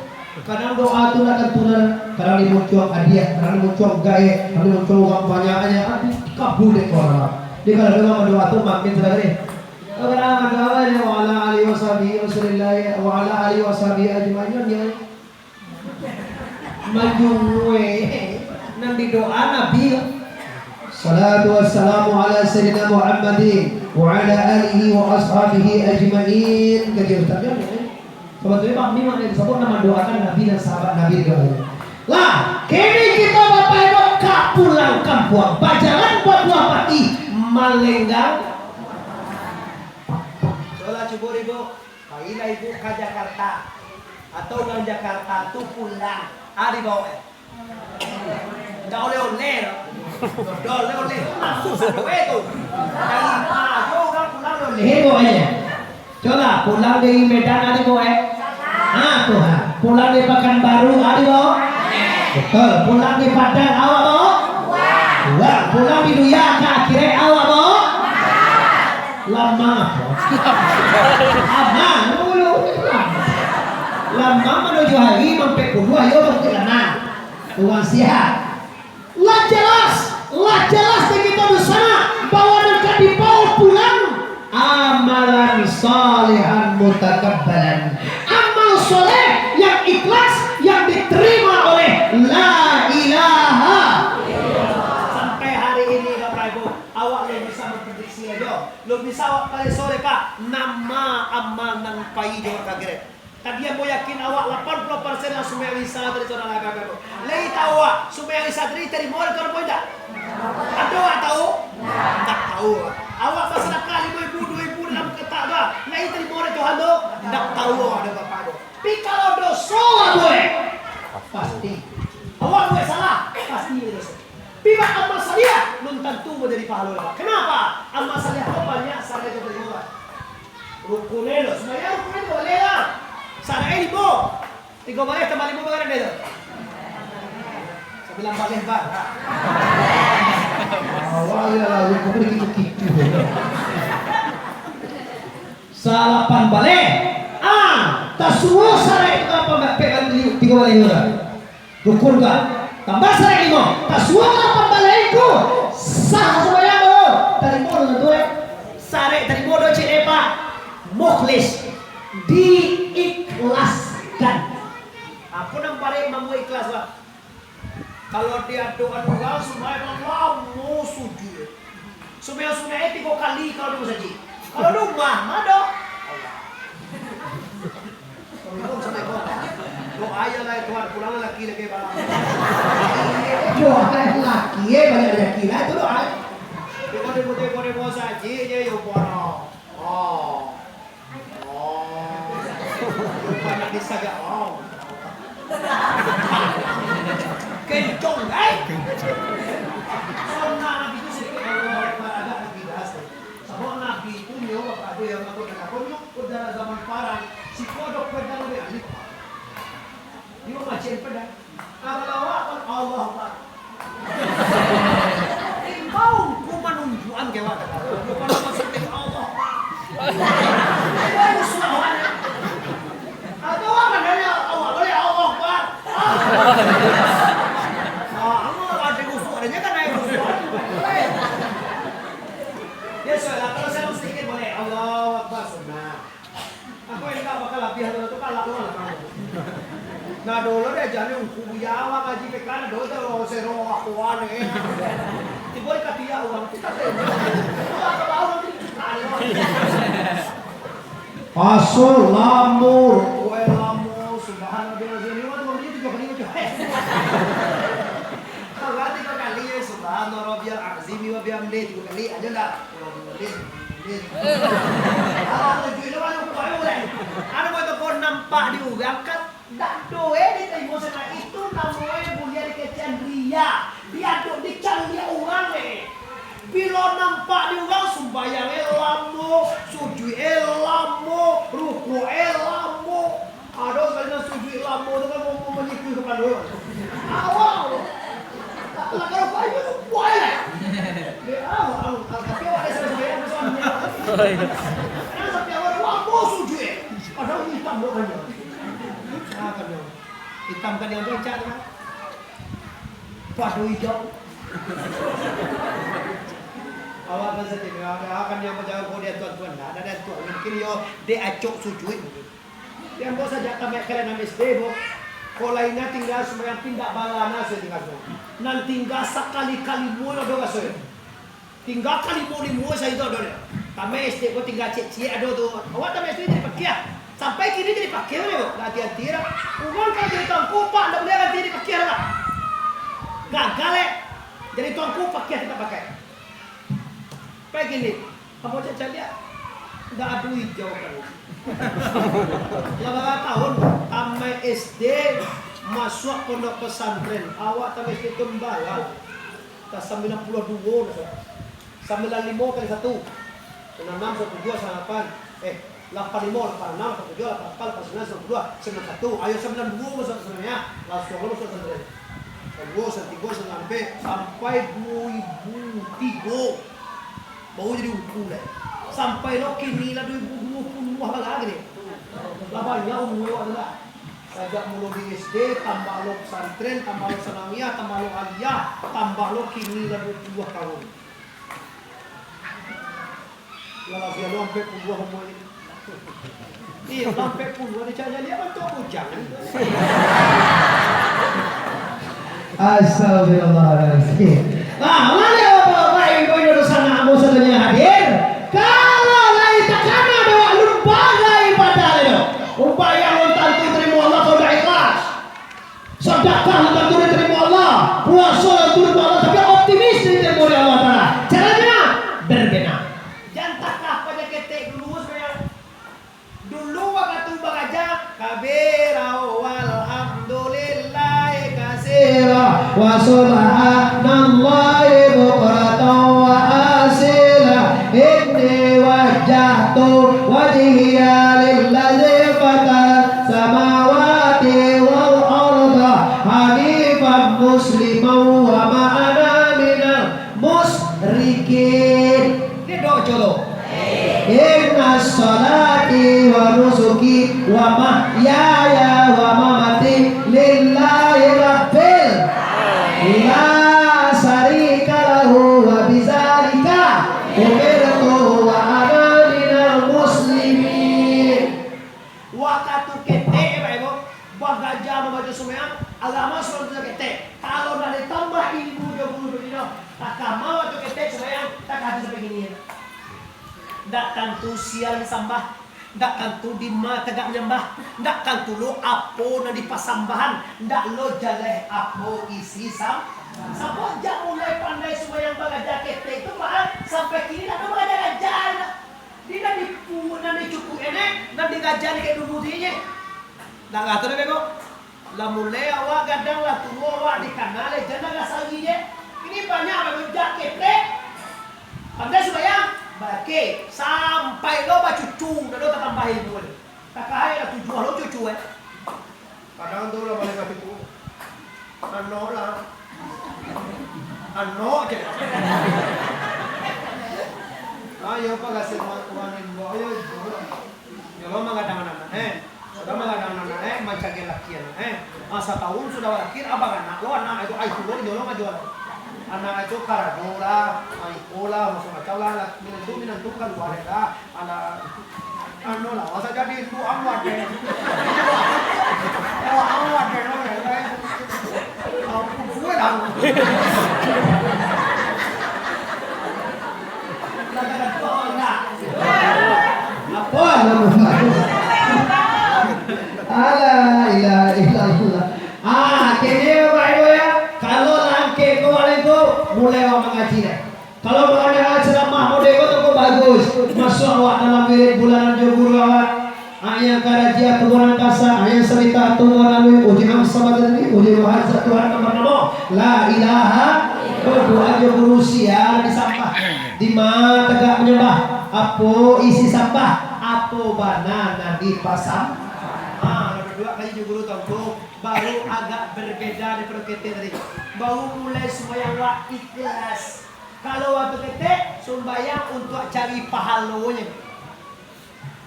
Kadang doa tu ndak tantu, nah. Kadang dimuncuang hadiah, kadang dimuncuang gaek, kadang dimuncuang urang banyaknyo, tapi kabul dek Tuhan Allah. Jadi kalau urang badoa tu, makin sadang ni. Kadang badoa ni, wa ala alihi wa sahbihi wa sallam, wa ala alihi wa sahbihi ajma'in, yo. Majungue, nan didoa Nabi. Salatu wassalamu ala sayyidina Muhammadin wa ala alihi wa ashabihi ajma'in. Kaji Ustaz, yo. Sabetulnyo Bang Mimak nan disebut nan mandoakan Nabi dan sahabat Nabi di dalamnyo. Lah, kini kito Bapak Ibu ka pulang kampuang, bajalan babuah pati, malenggang. Cobalah cubo, Ibu, pailah Ibu ka Jakarta, atau urang Jakarta tu pulang, ari bawa, eh. Ndak oleh-oleh doh. Ndak oleh-oleh tu, susah doh, eh, tu. Dari Pajo urang pulang oleh-oleh doh, eh. Coba, pulang dari Medan ari bawa, eh. Ah, tu, ha. Pulang dari Pakanbaru ari bawa. Betul. Pulang dari Padang awak bawa. Wah, pulang di dunia ka akhirat awak bawa. Lamang apo? Amang dulu. Lamang manuju hari, mampek puluah, ayo, bangkit lamang. Urang sihat. Lah jelas, lah jelas dek kito di sana bahwa nan ka dibawa pulang amalan salihan mutakabbalan. Amal soleh yang ikhlas, yang diterima oleh la ilaha. Sampai hari ini, Bapak Ibu, awak lun bisa memprediksi lagi. Lun bisa awak pareso, Pak, nama amal nan pai jo ka akhirat. Tapi ambo yakin awak lapan puluah persen lah sumbayang Isya tadi tu, lah, lah, lah, lah. Lai tahu awak, sumbayang Isya tadi tarimo dek Tuhan apo indak? Ado awak tahu? Indak tahu. Awak basadakah limo ribu, duo ribu dalam kotak tu, lai tarimo dek Tuhan tu? Indak tahu awak, ado Bapak tu. Tapi kalau doso awak Dia alun tantu manjadi pahalo, Pak. Kenapa? Amal saleh ko banyak sarai jo tigo baleh. Rukun e lo, sumbayang rukun e tigo baleh lah. Sarai limo. Tigo baleh tambah limo bara nyo tu? Sambilan baleh, Pak. Awak yo lah, rukun e kitu-kitu. Salapan baleh. Ah, tasuo sarai tu apo, Pak? Tigo baleh tu. Rukun ka. Tambah sarai limo. Tasuo lapan baleh ko. Sah sumbayang tu. Tarimo dengan tu, eh. Sarai tarimo do cek, eh, Pak. Mukhlis. Diikhlaskan. Apo nan paling mambuek ikhlas, Pak? Kalau di adokan urang, sumbayang lamo sujuik. Sumbayang sunat e tigo kali kalau di masajik. Kalau di rumah, ma ado? Allah. Assalamualaikum, assalamualaikum. Doa yo lah, Tuhan, pulanglah laki lagi, Bang. Doa laki, eh, banyak laki lah, itu doa. Di kode putih, kode bawah saji je, yo, bono. Oh. Oh. Lupa nak disagak, oh. Kencong, eh? Kencong. Sunnah Nabi tu sedikit, Allahu Akbar, agak lebih keras. Sabab Nabi tu nyo, Bapak Ibu yang aku katakan, nyo, udara zaman parang, siko ado pedang di alif. Nyo macam pedang. Kalau awak pun Allah Akbar. Imbau ku manunjukan ke awak. Bukan maksud dari Allah Akbar. Imbau suara. Atau apa dari Allah, dari Allah Akbar. Ah, Allah ada khusyuk, adanya kan ada khusyuk. Ya, sudah, kalau saya sedikit boleh. Allahu Akbar, sunnah. Aku indak bakal labiah tu, tu kalak tu lah. Nah, dulu deh, jadi ungku Buya awak ngaji P K, nah, dulu tu sero aku aneh. Tibo di katiak urang, kita teh. Urang ke bawah, nanti kita aneh. Asal lamo, kue lamo, subhanallah, ini mah tujuh kali, tujuh kali. Kalau tiga kali, ya, subhanallah, rabbiyal azim, wa bihamdih, tiga kali, aja ndak? Amin. Amin. Alah, tujuh itu kan aku baru, kan? Anu, kau tu kau nampak di urang, kan? Dak doh, eh, ditarimo sanak itu, namo e buliah dikecekan riya. Diadok dicaliak urang, eh. Bilo nampak di urang, sumbayang e lamo, sujud e lamo, rukuk e lamo. Ado sakali nan sujud lamo tu kan, mau, mau manyikui kapalo. Awak. Lah, kalau kau itu, buai lah. Dia awak, awak. Tapi awak dah sumbayang, sumbayang. Nah, tapi awak lamo sujud e. Padahal hitam doanya. Ah, kan, hitam kan yang becak tu kan. Pado hijau. Awak kan sadih, awak kan yang bajalan kau dia tuan-tuan, dah, dah, dah tuan. Mungkin yo, dek acok sujud mungkin. Yang bos sajak tamat kalian nan S D, bos. Kok lainnya tinggal sembahyang pindah balana sajo tinggal semua. Nan tinggal sakali-kali mulo doh raso. Tinggal kalimo-limo sajo ado deh. Tamat S D ko tinggal ciek-ciek ado tu. Awak tamat S D jadi pakiah. Sampai kini jadi pakiah tu, ndak ganti-ganti dah. Urang kalau jadi tuangku, Pak, ndak buliah ganti jadi pakiah dah, Pak. Gagal, eh. Jadi tuangku pakiah kita pakai. Kayak gini. Apa cak caliak? Ndak ado hijau kan. Lah bara tahun tamat S D, masuak pondok pesantren. Awak tamat S D tu balal. Ka sambilan puluah duo dah, Saudara. Sambilan limo kali satu. Sambilan anam, sambilan tujuah, sambilan lapan. Eh, lapan limo, lapan anam, lapan tujuah, lapan lapan, lapan sambilan, sambilan puluah, sambilan satu. Ayo sambilan duo masuak sabananyo. Langsuang lo masuak sambilan duo, sambilan tigo, sambilan ampek, sampai duo ribu tigo. Baru jadi ungku lai. Sampai lo kini lah duo ribu duo puluah lah gini. Lah banyak umua awak tu lah. Sajak mulo di S D, tambah lo pesantren, tambah lo sanawiyah, tambah lo aliyah, tambah lo kini lah duo puluah tahun. Lah labiah lo ampek puluah umua ni. Iyo, lah ampek puluah ni cak jadi apo tu bujang ni? Astagfirullahaladzim. Nah, mano Bapak Ibu Indonesia nak ambo sadonyo hadir? Kalau lai takana doa lumbaga ibadah tu, umpamanya lo tantu tarimo Allah kalau dah ikhlas. Sedekah lo tantu ditarimo Allah, puaso lo tantu ditarimo Allah, tapi optimis ditarimo dek Allah Taala. Caranyo berbeda. Jan takah paja ketek dulu sabananyo. Dulu wakatu baraja, kabira walhamdulillahi kasira wa Zikir. Ni doa baco tu. Inna salati wa nusuki wa mahyaya wa mamati lillahi rabbil la syarika lahu wa bizalika umirtu wa ana minal muslimin. Wakatu ketek, Bapak Ibu, bagaja mambaco sumbayang, agama sudah ketek. Kalau ndak ditambah ilmu jo guru tu, takah mawaktu ketek sumbayang, takah tu sampai kini. Ndak tantu sia nan disambah, ndak tantu dima tagak manyambah, ndak tantu lo apo nan dipasambahan, ndak lo jaleh apo isi sam-, sabab jak mulai pandai sumbayang bagaja ketek tu, Pak, sampai kini ndak bagaja-gaja. Di nan dipu-, nan dicukuik enek, nan digaja di kek dulu di nye. Dah lah tu dah bego. Lah mulai awak gadang, lah tuo awak, dikana lai jan lah sari je. Ini banyak baru jak ketek. Pandai sumbayang, bake, sampai lo bacucu, dah lo tatambah ilmu. Takah ai lah tujuah lo cucu, eh. Kadang tu lah baliak ka situ. Anok lah. Anok je. Ayo, Pak, kasih ma-, kuanin, Mbok. Ayo, Ibu. Nyolong manggadang anak, eh. Sudah manggadang anak, eh, mancari laki anak, eh. Ah, satahun sudah laki, abang anak lo, anak itu, ai, pulo nyolong ajo lah. Anak itu karajo lah, ai, iko lah, macam-macam lah, lah. Minantu, minantu kalua lah. Alah, anu lah, masa jadi itu amuah deh. Oh, amuah deh, no, eh. Ampun, suwe dah. Apa nama? Alah, ilah, ilah, ilah. Ah, kini, Bapak Ibu, ya, kalau langkek ko, mulai awak mangaji deh. Kalau mangadakan ceramah model ko tu, ko bagus. Masuak awak dalam wirid bulanan jo guru awak. Ayang karaja tubuanan kasa, ayang sarita tubuanan lui, uji hamsa batani, uji muhazat Tuhan nan banamo La ilaha illallah. Doa jo guru sia disambah. Dima tagak manyambah? Apo isi sambah? Apo bana nan dipasam-, ha, lah baduo kaji jo guru tu, baru agak berbeda daripado ketek tadi. Baru mulai sumbayang awak ikhlas. Kalau waktu ketek, sumbayang untuak cari pahalonyo.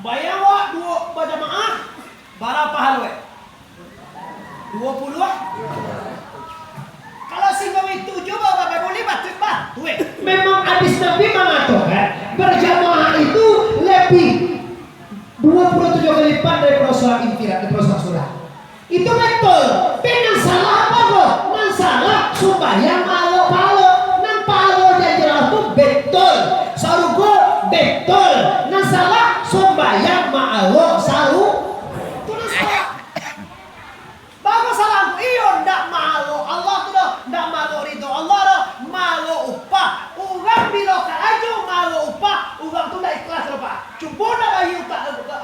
Bayang awak duo bajamaah, bara pahalo, eh? Duo puluah? Kalau singgo itu jo, Bapak Ibu, batuik, batuik. Memang hadis Nabi mangatokan, berjamaah itu lebih duo puluah tujuah kali lipat daripado sholat infirat, daripado sholat surah. Itu betul. Tapi nan salah apo ko? Nan salah sumbayang maalok pahalo. Nan pahalo dianjurkan tu betul. Sarugo betul. Nan salah sumbayang maalok saru-, tu nan salah. Bagus salah tu. Iyo, ndak maalok Allah tu doh. Ndak maalok ridho Allah doh. Maalok upah. Urang bilo karajo maalok upah, urang tu ndak ikhlas doh, Pak. Cubo ndak bayi upah,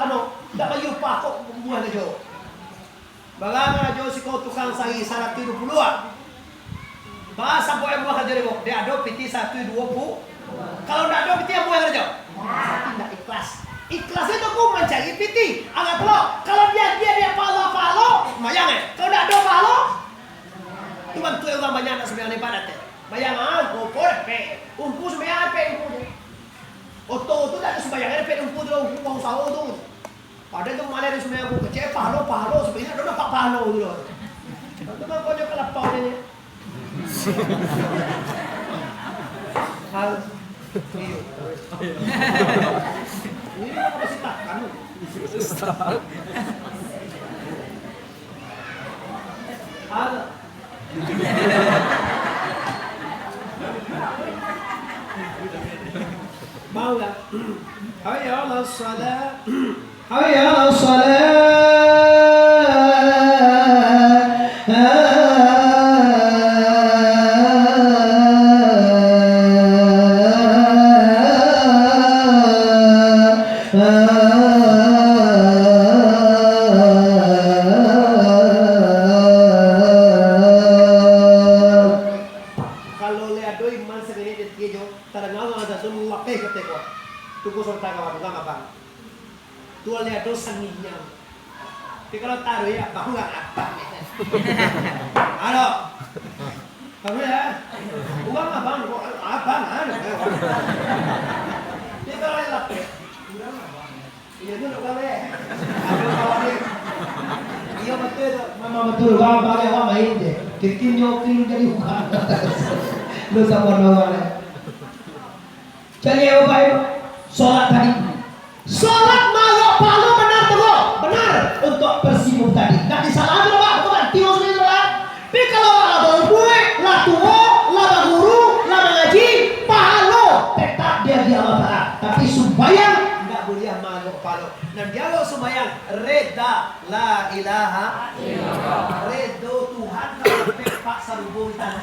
anu, ndak bayi upah kok buah karajo. Bara karajo siko tukang sari, saratuih duo puluah, ah. Bara sampai buah karajo dek ko? Dek ado pitih saratuih duo puluah. Kalau ndak ado pitih, buah karajo? Ndak, ikhlas. Ikhlas itu ko mancari pitih. Agak pulo, kalau diagiah dek pahalo-pahalo, sumbayang, eh. Kalau ndak ado pahalo, tu bantuak urang banyak ndak sumbayang dek padat, eh. Sumbayang, ah, ungku dapek. Ungku sumbayang dapek, ungku. Oto tu ndak ado sumbayang, dapek ungku tu, ungku uang usaho tu. Padahal tu maleh dari sumbayang buku kecil, pahalo, pahalo, sebenarnya ado nampak pahalo gitu loh. Itu kan konyol kelapau dia ni. Hal. Iyo. Ini kan masih tahan. Hal. Mau nggak? Hayya 'alas shalah. Hayya 'alas shalah. Kalau lai ado imam saminuik di ateh jo, tadanga urang azan tu lapeh ka ateh ko. Tunggu sabanta kawan, urang abang. Tu lai ado sanginyang. Tapi kalau taruih abang, urang abang. Halo. Taruih, ya? Urang abang, kok abang, anu. Dia kalau ada lapis, iya tu nak kawin. Ada kawin. Iya, betul tu. Memang betul. Bang, bang, awak main je. Kikir nyokin jadi bukan. Lu sama orang, eh. Jadi, ya, Bapak Ibu, sholat tadi. Sholat malok pahalo benar tu, kok? Benar. Untuk bersimum tadi. Nggak disalahkan, Pak. Bukan tios ni, Pak. Tapi kalau lah baumua, lah tuo, lah baguru, lah mangaji, pahalo tetap dia di Allah Taala. Tapi sumbayang ndak buliah malok pahalo. Nan dialok sumbayang, reda, la ilaha illallah. Redo Tuhan kalau dapek, Pak, sarugo di tanah.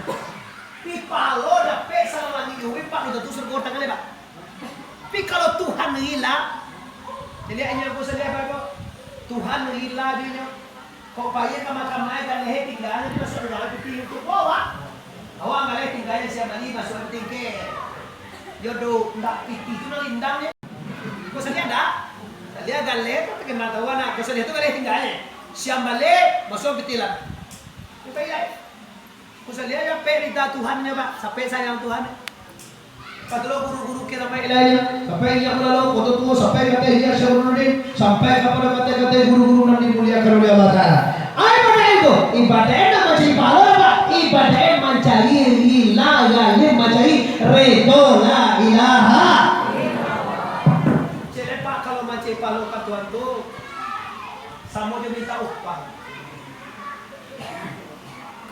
Pi pahalo dapek salamo ni, pi Pak, tu surgo tangan, Pak. Tapi kalau Tuhan rila, jadi inyo ko sadia, Bapak. Tuhan rila di inyo. Kok payah ka makam lain, galeh tingga, jadi masuk dalam piti itu, wah, wah. Awak galeh tingga, siap bali masuk tingke. Yo do, ndak piti tu nan lindang ni. Ko sadia ndak? Sadia galeh tu terkenal tahu anak. Ko sadia tu galeh tingga, siap bali masuk piti lah. Kita ilai. Ku salia dapek rida Tuhan nyo, Pak, sampai sayang Tuhan. Ka tu lo guru-guru kiramat ilahi, sampai Inyiak Ulalo, Koto Tuo, sampai ka Inyiak Syaikhul Nurdin, sampai kapado katai-katai guru-guru nan dimuliakan oleh Allah Taala. Ai ibadah itu, ibadah nan mancari pahala, Pak, ibadah mancari rila, galeh mancari redo, la ilaha. Cek, Pak, kalau mancari pahala ka Tuhan tu, samo jo minta upah.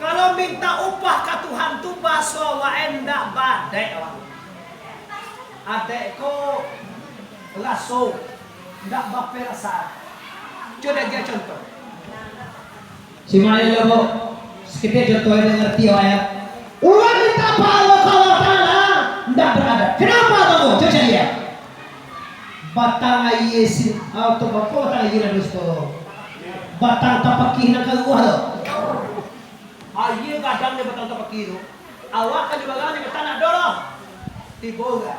Kalau minta upah ka Tuhan tu, baso awak ndak baadaik awak. Adaik ko raso, ndak baperasaan. Cubo agiah contoh. Simak dulu, Bu. Saketek contoh nan ngarati awak, ya. Urang minta pahala ka Allah Taala, ndak beradat. Kenapa tu, Bu? Cubo cari, ya. Batang aia si-, ah, tu apo batang aia nan dusto? Batang tapakih nan karuah tu. Aia gadang di batang tapakih tu. Awak ka jubagang di batang ndak ado doh. Tibo ka.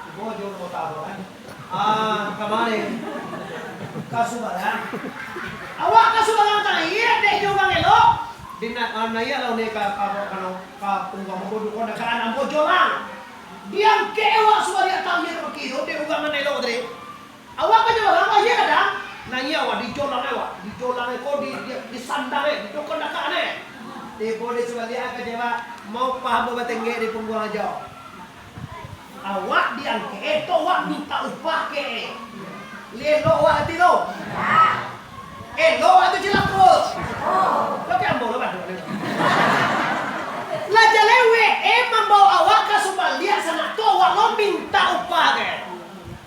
Tibo jo kota tu kan. Ah, kamari. Ka Subalang. Awak ka Subalang taiak dek jo urang elok. Di na-, ah, naiak lah ni ka, ka, ka, ka pungguang ambo, duko ndak ka ambo jolang. Diangkek awak subaliak tangih bak kiro, dek urang nan elok tadi. Awak ka jolang, awak iyo kadang. Naiak awak, dijolang awak, dijolang ko, di, di, disandang e, didokon dakak e. Tibo di subaliak ka jawab, mau upah ambo batenggek di pungguang ajo. Awak diangkek e, tu awak minta upah ke e. Elok awak ati tu. Elok awak tu cilako. Tapi ambo lo badu. Lah jaleh W M mambaok awak ka subaliak sanak tu, awak lo minta upah ke.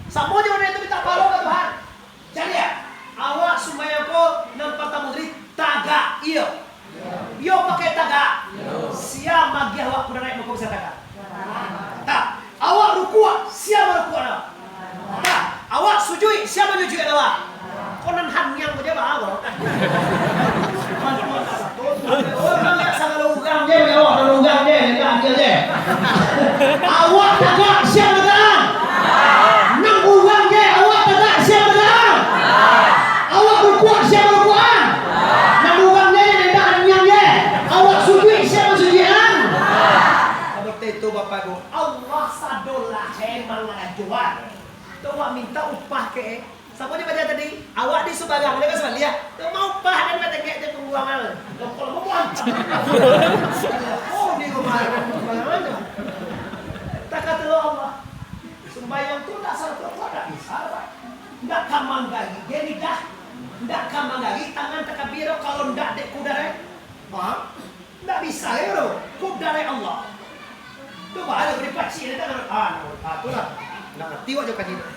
Samo jo model tu minta pahala ka Tuhan. Caliak, awak sumbayang ko nan partamo tadi tagak, iyo. Iyo pakai tagak. Sia magiah awak kudarek mako bisa tagak? Tah, awak rukuak, sia marukuak awak? Tah, awak sujuik, sia manjujuik awak? Ko nan haniang ko je, baa ko? Urang liek sagalo urang je, awak nan urang je, nan haniang je. Awak tagak, sia tagak? Nan urang je, awak tagak, sia tagak? Awak rukuak, sia rukuak? Nan urang je, nan indak haniang je. Awak sujuik, sia sujuik? Sabab itu, Bapak Ibu, Allah sadolah emang rajoan. Tu awak minta upah ke, eh? Samo jo bacaan tadi, awak di subarang, dia kan sabaliak. Tu mau upah dan batengek je pungguang. Lokol mau buang. Oh, ni rumah, sumbayang aja. Takkan tu Allah. Sumbayang tu tak salah tu, tak bisa, Pak. Ndak ka manggari, dia lidah. Ndak ka manggari, tangan takabir, kalau ndak dek kudara. Pak. Ndak bisa, yo, bro. Kudarek Allah. Tu baru dipacik, dia tak ngarti. Ah, nah, ah, tu lah. Ndak ngarti awak jo kaji tu.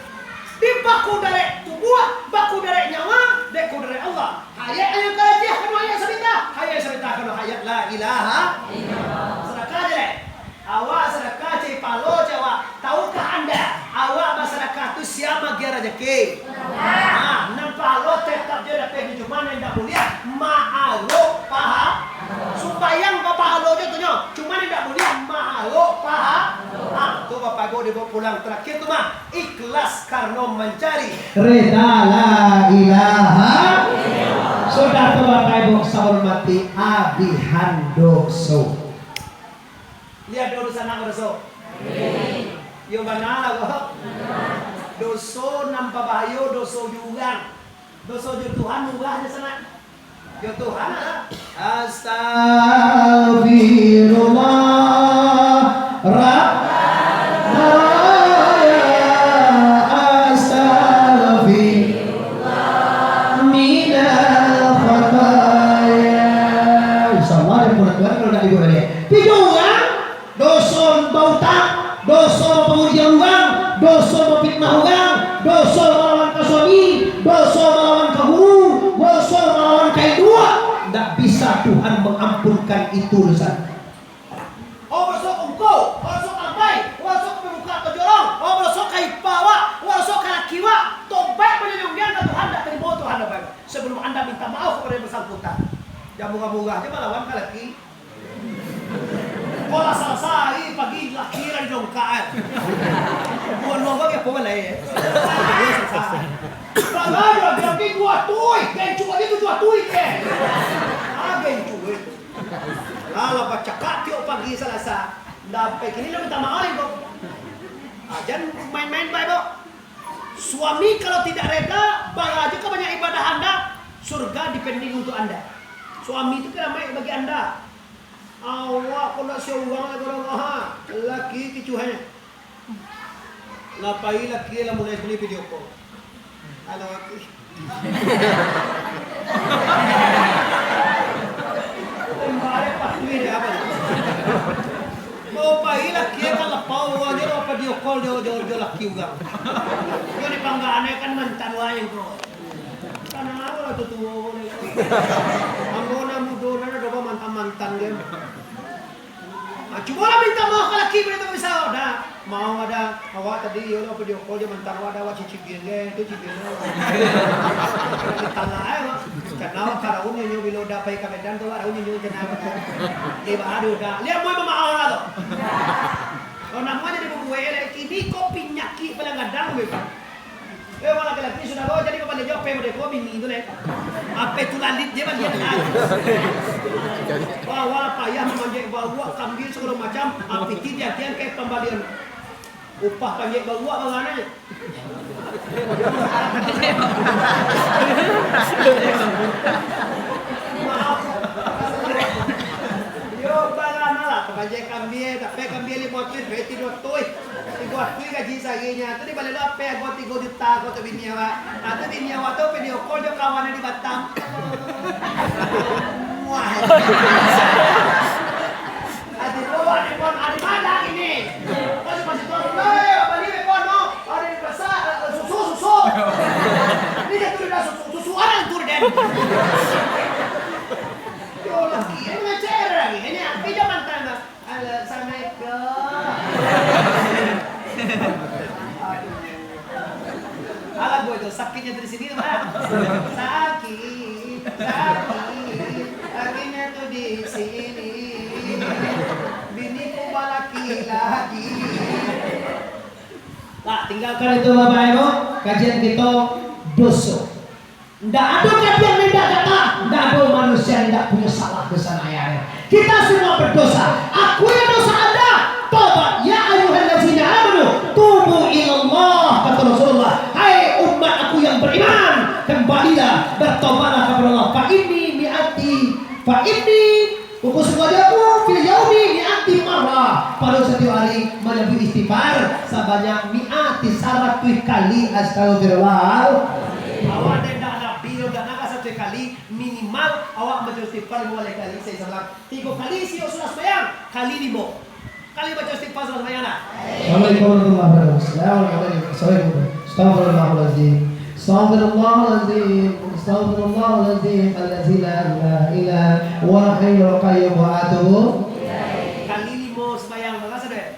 Di bakudarek tubuah, bakudarek nyawa, dek kudarek Allah. Hayat yang karajiah kano hayat sabita, hayat sabita kano hayat la ilaha illallah. Sadakah je, dek. Awak sadakah cari pahalo, cari awak. Tahukah Anda, awak basadakah tu sia magiah rajaki? Ha, nan pahalo tetap jo dapek, cuma nan indak buliah, maalok paha-, sumbayang bapahalo jo tu nyo, cuma nan indak buliah, maalok paha-, ha, tu Bapak Ibu dibaok pulang. Terakhir tu mah, ikhlas karano mancari rida la ilaha. Sudah tu Bapak Ibu, sabalun mati, abihan doso. Liek doso, anak doso. Yo bana lah ko. Doso nan babahayo, doso jo urang. Doso jo Tuhan murah jo sanak. Jo Tuhan lah. Astagfirullah, Rabbana, astagfirullah, minal khataya. Insyaallah, dia pun Tuhan kalau nak dibuat dia. Tapi jo urang, doso bautang, doso bapamuji urang, doso bafitnah urang, doso malawan ka suami, doso malawan ka guru, doso malawan ka induak, ndak bisa Tuhan mangampunkan itu doso. Oh, badoso ka ungku, oh, badoso ka labai, oh, badoso ka pamuka ka jorong, oh, badoso ka ipa awak, oh, badoso ka laki awak, tobaik manyanyiang ka Tuhan, ndak tarimo Tuhan, Bapak Ibu. Sebelum anda minta maaf kepada yang bersangkutan, jan murah-murah se malawan ka laki. Kok lah salasai pagi, laki lah didongkak, eh. Buat nongol ya, apa lai, eh. Salasai. Kalau ada laki-laki dua tui, gencu aja tu dua tui, eh. Ah, gencu, eh. Alah, bacakak tiok pagi Salasa. Ndak sampai kini lah minta maaf, kok. Ah, jan main-main bae, Bok. Suami kalau tidak reda, baa aja ka banyak ibadah anda, surga dipending untuk anda. Suami tu kan ramai bagi anda. Awak kok nak seorang lah, kalau ha, laki kicuhannya. Lah pai laki lah mulai sembunyi video call. Halo, laki. Kembali patuhi dia apa tu? Mau pai laki kan lapau, aja lah video call dia, dia, dia laki urang. Dia dipanggaannya kan mantan lain tu. Kan awak lah tu tuo ni. Ambo nak mudo, nak ado mantan-mantan dia. Ah, cubolah minta maaf ka laki, baliau tu bisa, dah. Mau ada, awak tadi, yo, lah, video call jo mantan awak, dah, awak cicibian, ge, tu cibian, dah. Minta lah, eh, awak. Karena awak karaun nyo, nyo, bilo dah pai ka Medan tu, awak karaun nyo, nyo, kena. Dia baru dah. Lihat, mau mamaaf lah tu. Kalau nak mau jadi pembuat, eh, kini kau pinyakit paling gadang, weh. Eh, urang laki-laki sudah ko, jadi babaliak jo ape model ko, bini tu, leh. Ape tu lalit je baliak, leh. Wah, wah, payah mamanjek bawak, kambing, sagalo macam, api ti diagian ka pambalian. Upah panjek bawak, bagaimana je? Maaf. Yo, bagaimana lah, pamanjek kambing, tapi kambing limo tui, berarti duo tui. Tigo tui gaji saharinyo, tu dibali lo ape ago tigo juta ko tu bini awak. Ah, tu bini awak tu video call jo kawan di Batam. Muah. Ati tu awak ni pun, "Ari madan ini?" Pas, pas itu, "Eh, bali ni pun, no. Ari pasar, eh, susu, susu." Ni dia tu dah susu, susu urang tu, Den. Yo, laki, eh, ngajar lagi. Ini api zaman tanah. Halo, assalamualaikum. Aduh. Alah, gue tuh sakitnya dari sini tuh, Bang. Sakit, sakit, sakitnya tuh di sini. Biniku balaki lagi. Nah, tinggalkan itu, Bapak Ibu. Kajian kita dosa. Ndak ado katiang nan indak data, ndak ado manusia nan indak punyo salah dosa nan ayah. Kita semua berdosa. Akui dosa anda, tobat. Ya ayyuhallazina amanu, tubu ilallah, kata Rasulullah. Hai umat aku yang beriman, kembalilah, bertobatlah kepada Allah. Fa inni mi'ati, fa inni Pokok sungguahnya aku, fil yaumi mi'ati marrah, pada setiap hari menyebut istighfar sebanyak mi'ati, saratuih kali astagfirullah. Awak ndak Nabi, ndak nak saratuih kali, minimal awak baca istighfar limo baleh kali, sahih salam. Tigo kali siok sudah sembahyang, kali limo. Kali baca istighfar sudah sembahyang dah. Assalamualaikum warahmatullahi wabarakatuh. Assalamualaikum. Astagfirullahaladzim. Astagfirullahaladzim. Astagfirullahaladzim. Allazi la ilaha illa huwal hayyul qayyum wa atubu. Kali limo sembahyang, mangasa deh?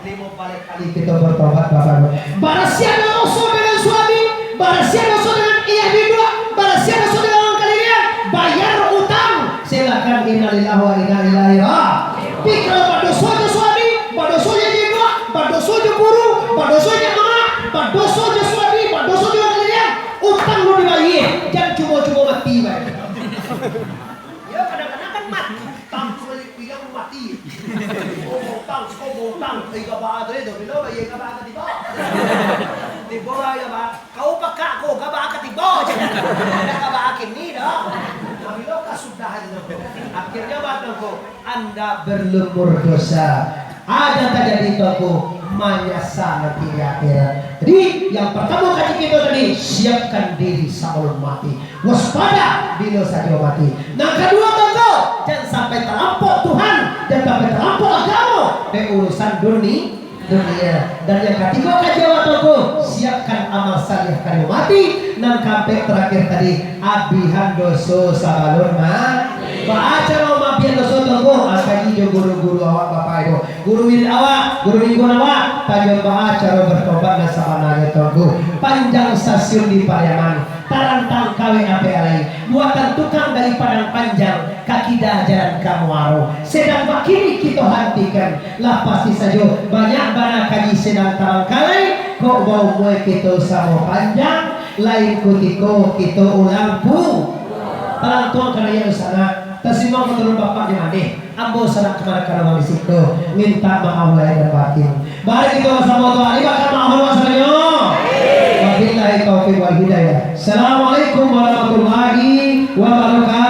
Limo baleh kali kita bertobat, Bapak Ibu. Barasiah doso dengan suami, barasiah doso dengan ayah di dua, barasiah doso dengan urang kaliliang, bayar utang. Silakan, innalillahi wa inna ilaihi ra-, Tapi kalau badoso jo suami, badoso jo jinuak, badoso jo guru, badoso jo amak, badoso jo suami, badoso jo urang kaliliang, utang lu dibayie, jan cubo-cubo mati bae. Yo, kadang-kadang kan mati, utang, sulik bilang mati. Oh, utang, siko utang, tiga baat, Itu bilo bayi ka baa ka tibo. Tibo bayi ka baa, kau pakak ko ka baa ka tibo je. Ndak ka baa kini doh. Bilo ka sudah itu. Akhirnyo baa tu ko, Anda berlumur dosa. Ada terjadi tu ko, manyasa nanti di akhirat. Jadi, yang pertama kaji kita tadi, siapkan diri sebelum mati. Waspada bilo sajo mati. Nan kaduo, Tongko, jan sampai talampok Tuhan, jan sampai talampok agamo, dek urusan duni-, dunia. Dan yang katigo, kaji awak, Tongko, siapkan amal saleh kaduo mati. Nan kaampek terakhir tadi, abihan doso sabalun ma-, baa caro maabihan doso, Tongko, ah, kaji jo guru-guru awak, Bapak Ibu. Guru wirid awak, guru mingguan awak, tanyo baa caro bertobat nan sabananyo, Tongko. Panjang stasiun di Pariaman, tarantang kawek ampek alai, buatan tukang dari Padang Panjang, ka kida jalan ka Muaro. Sedang bakini kito hantikan, lah pasti sajo, banyak bana kaji sedang tabangkalai, kok baumua kito samo panjang, lain kutiko kito ulang pu-, talantuang ka dayah sanak, tasimbang ka turun bapak jo mandeh. Ambo sanak kamanakan urang di siko, mintak maaf lahir dan batin. Mari kito basamo doa, libatkan maaf urang sadonyo. Wabillahi taufiq wal hidayah. Assalamualaikum warahmatullahi wabarakatuh.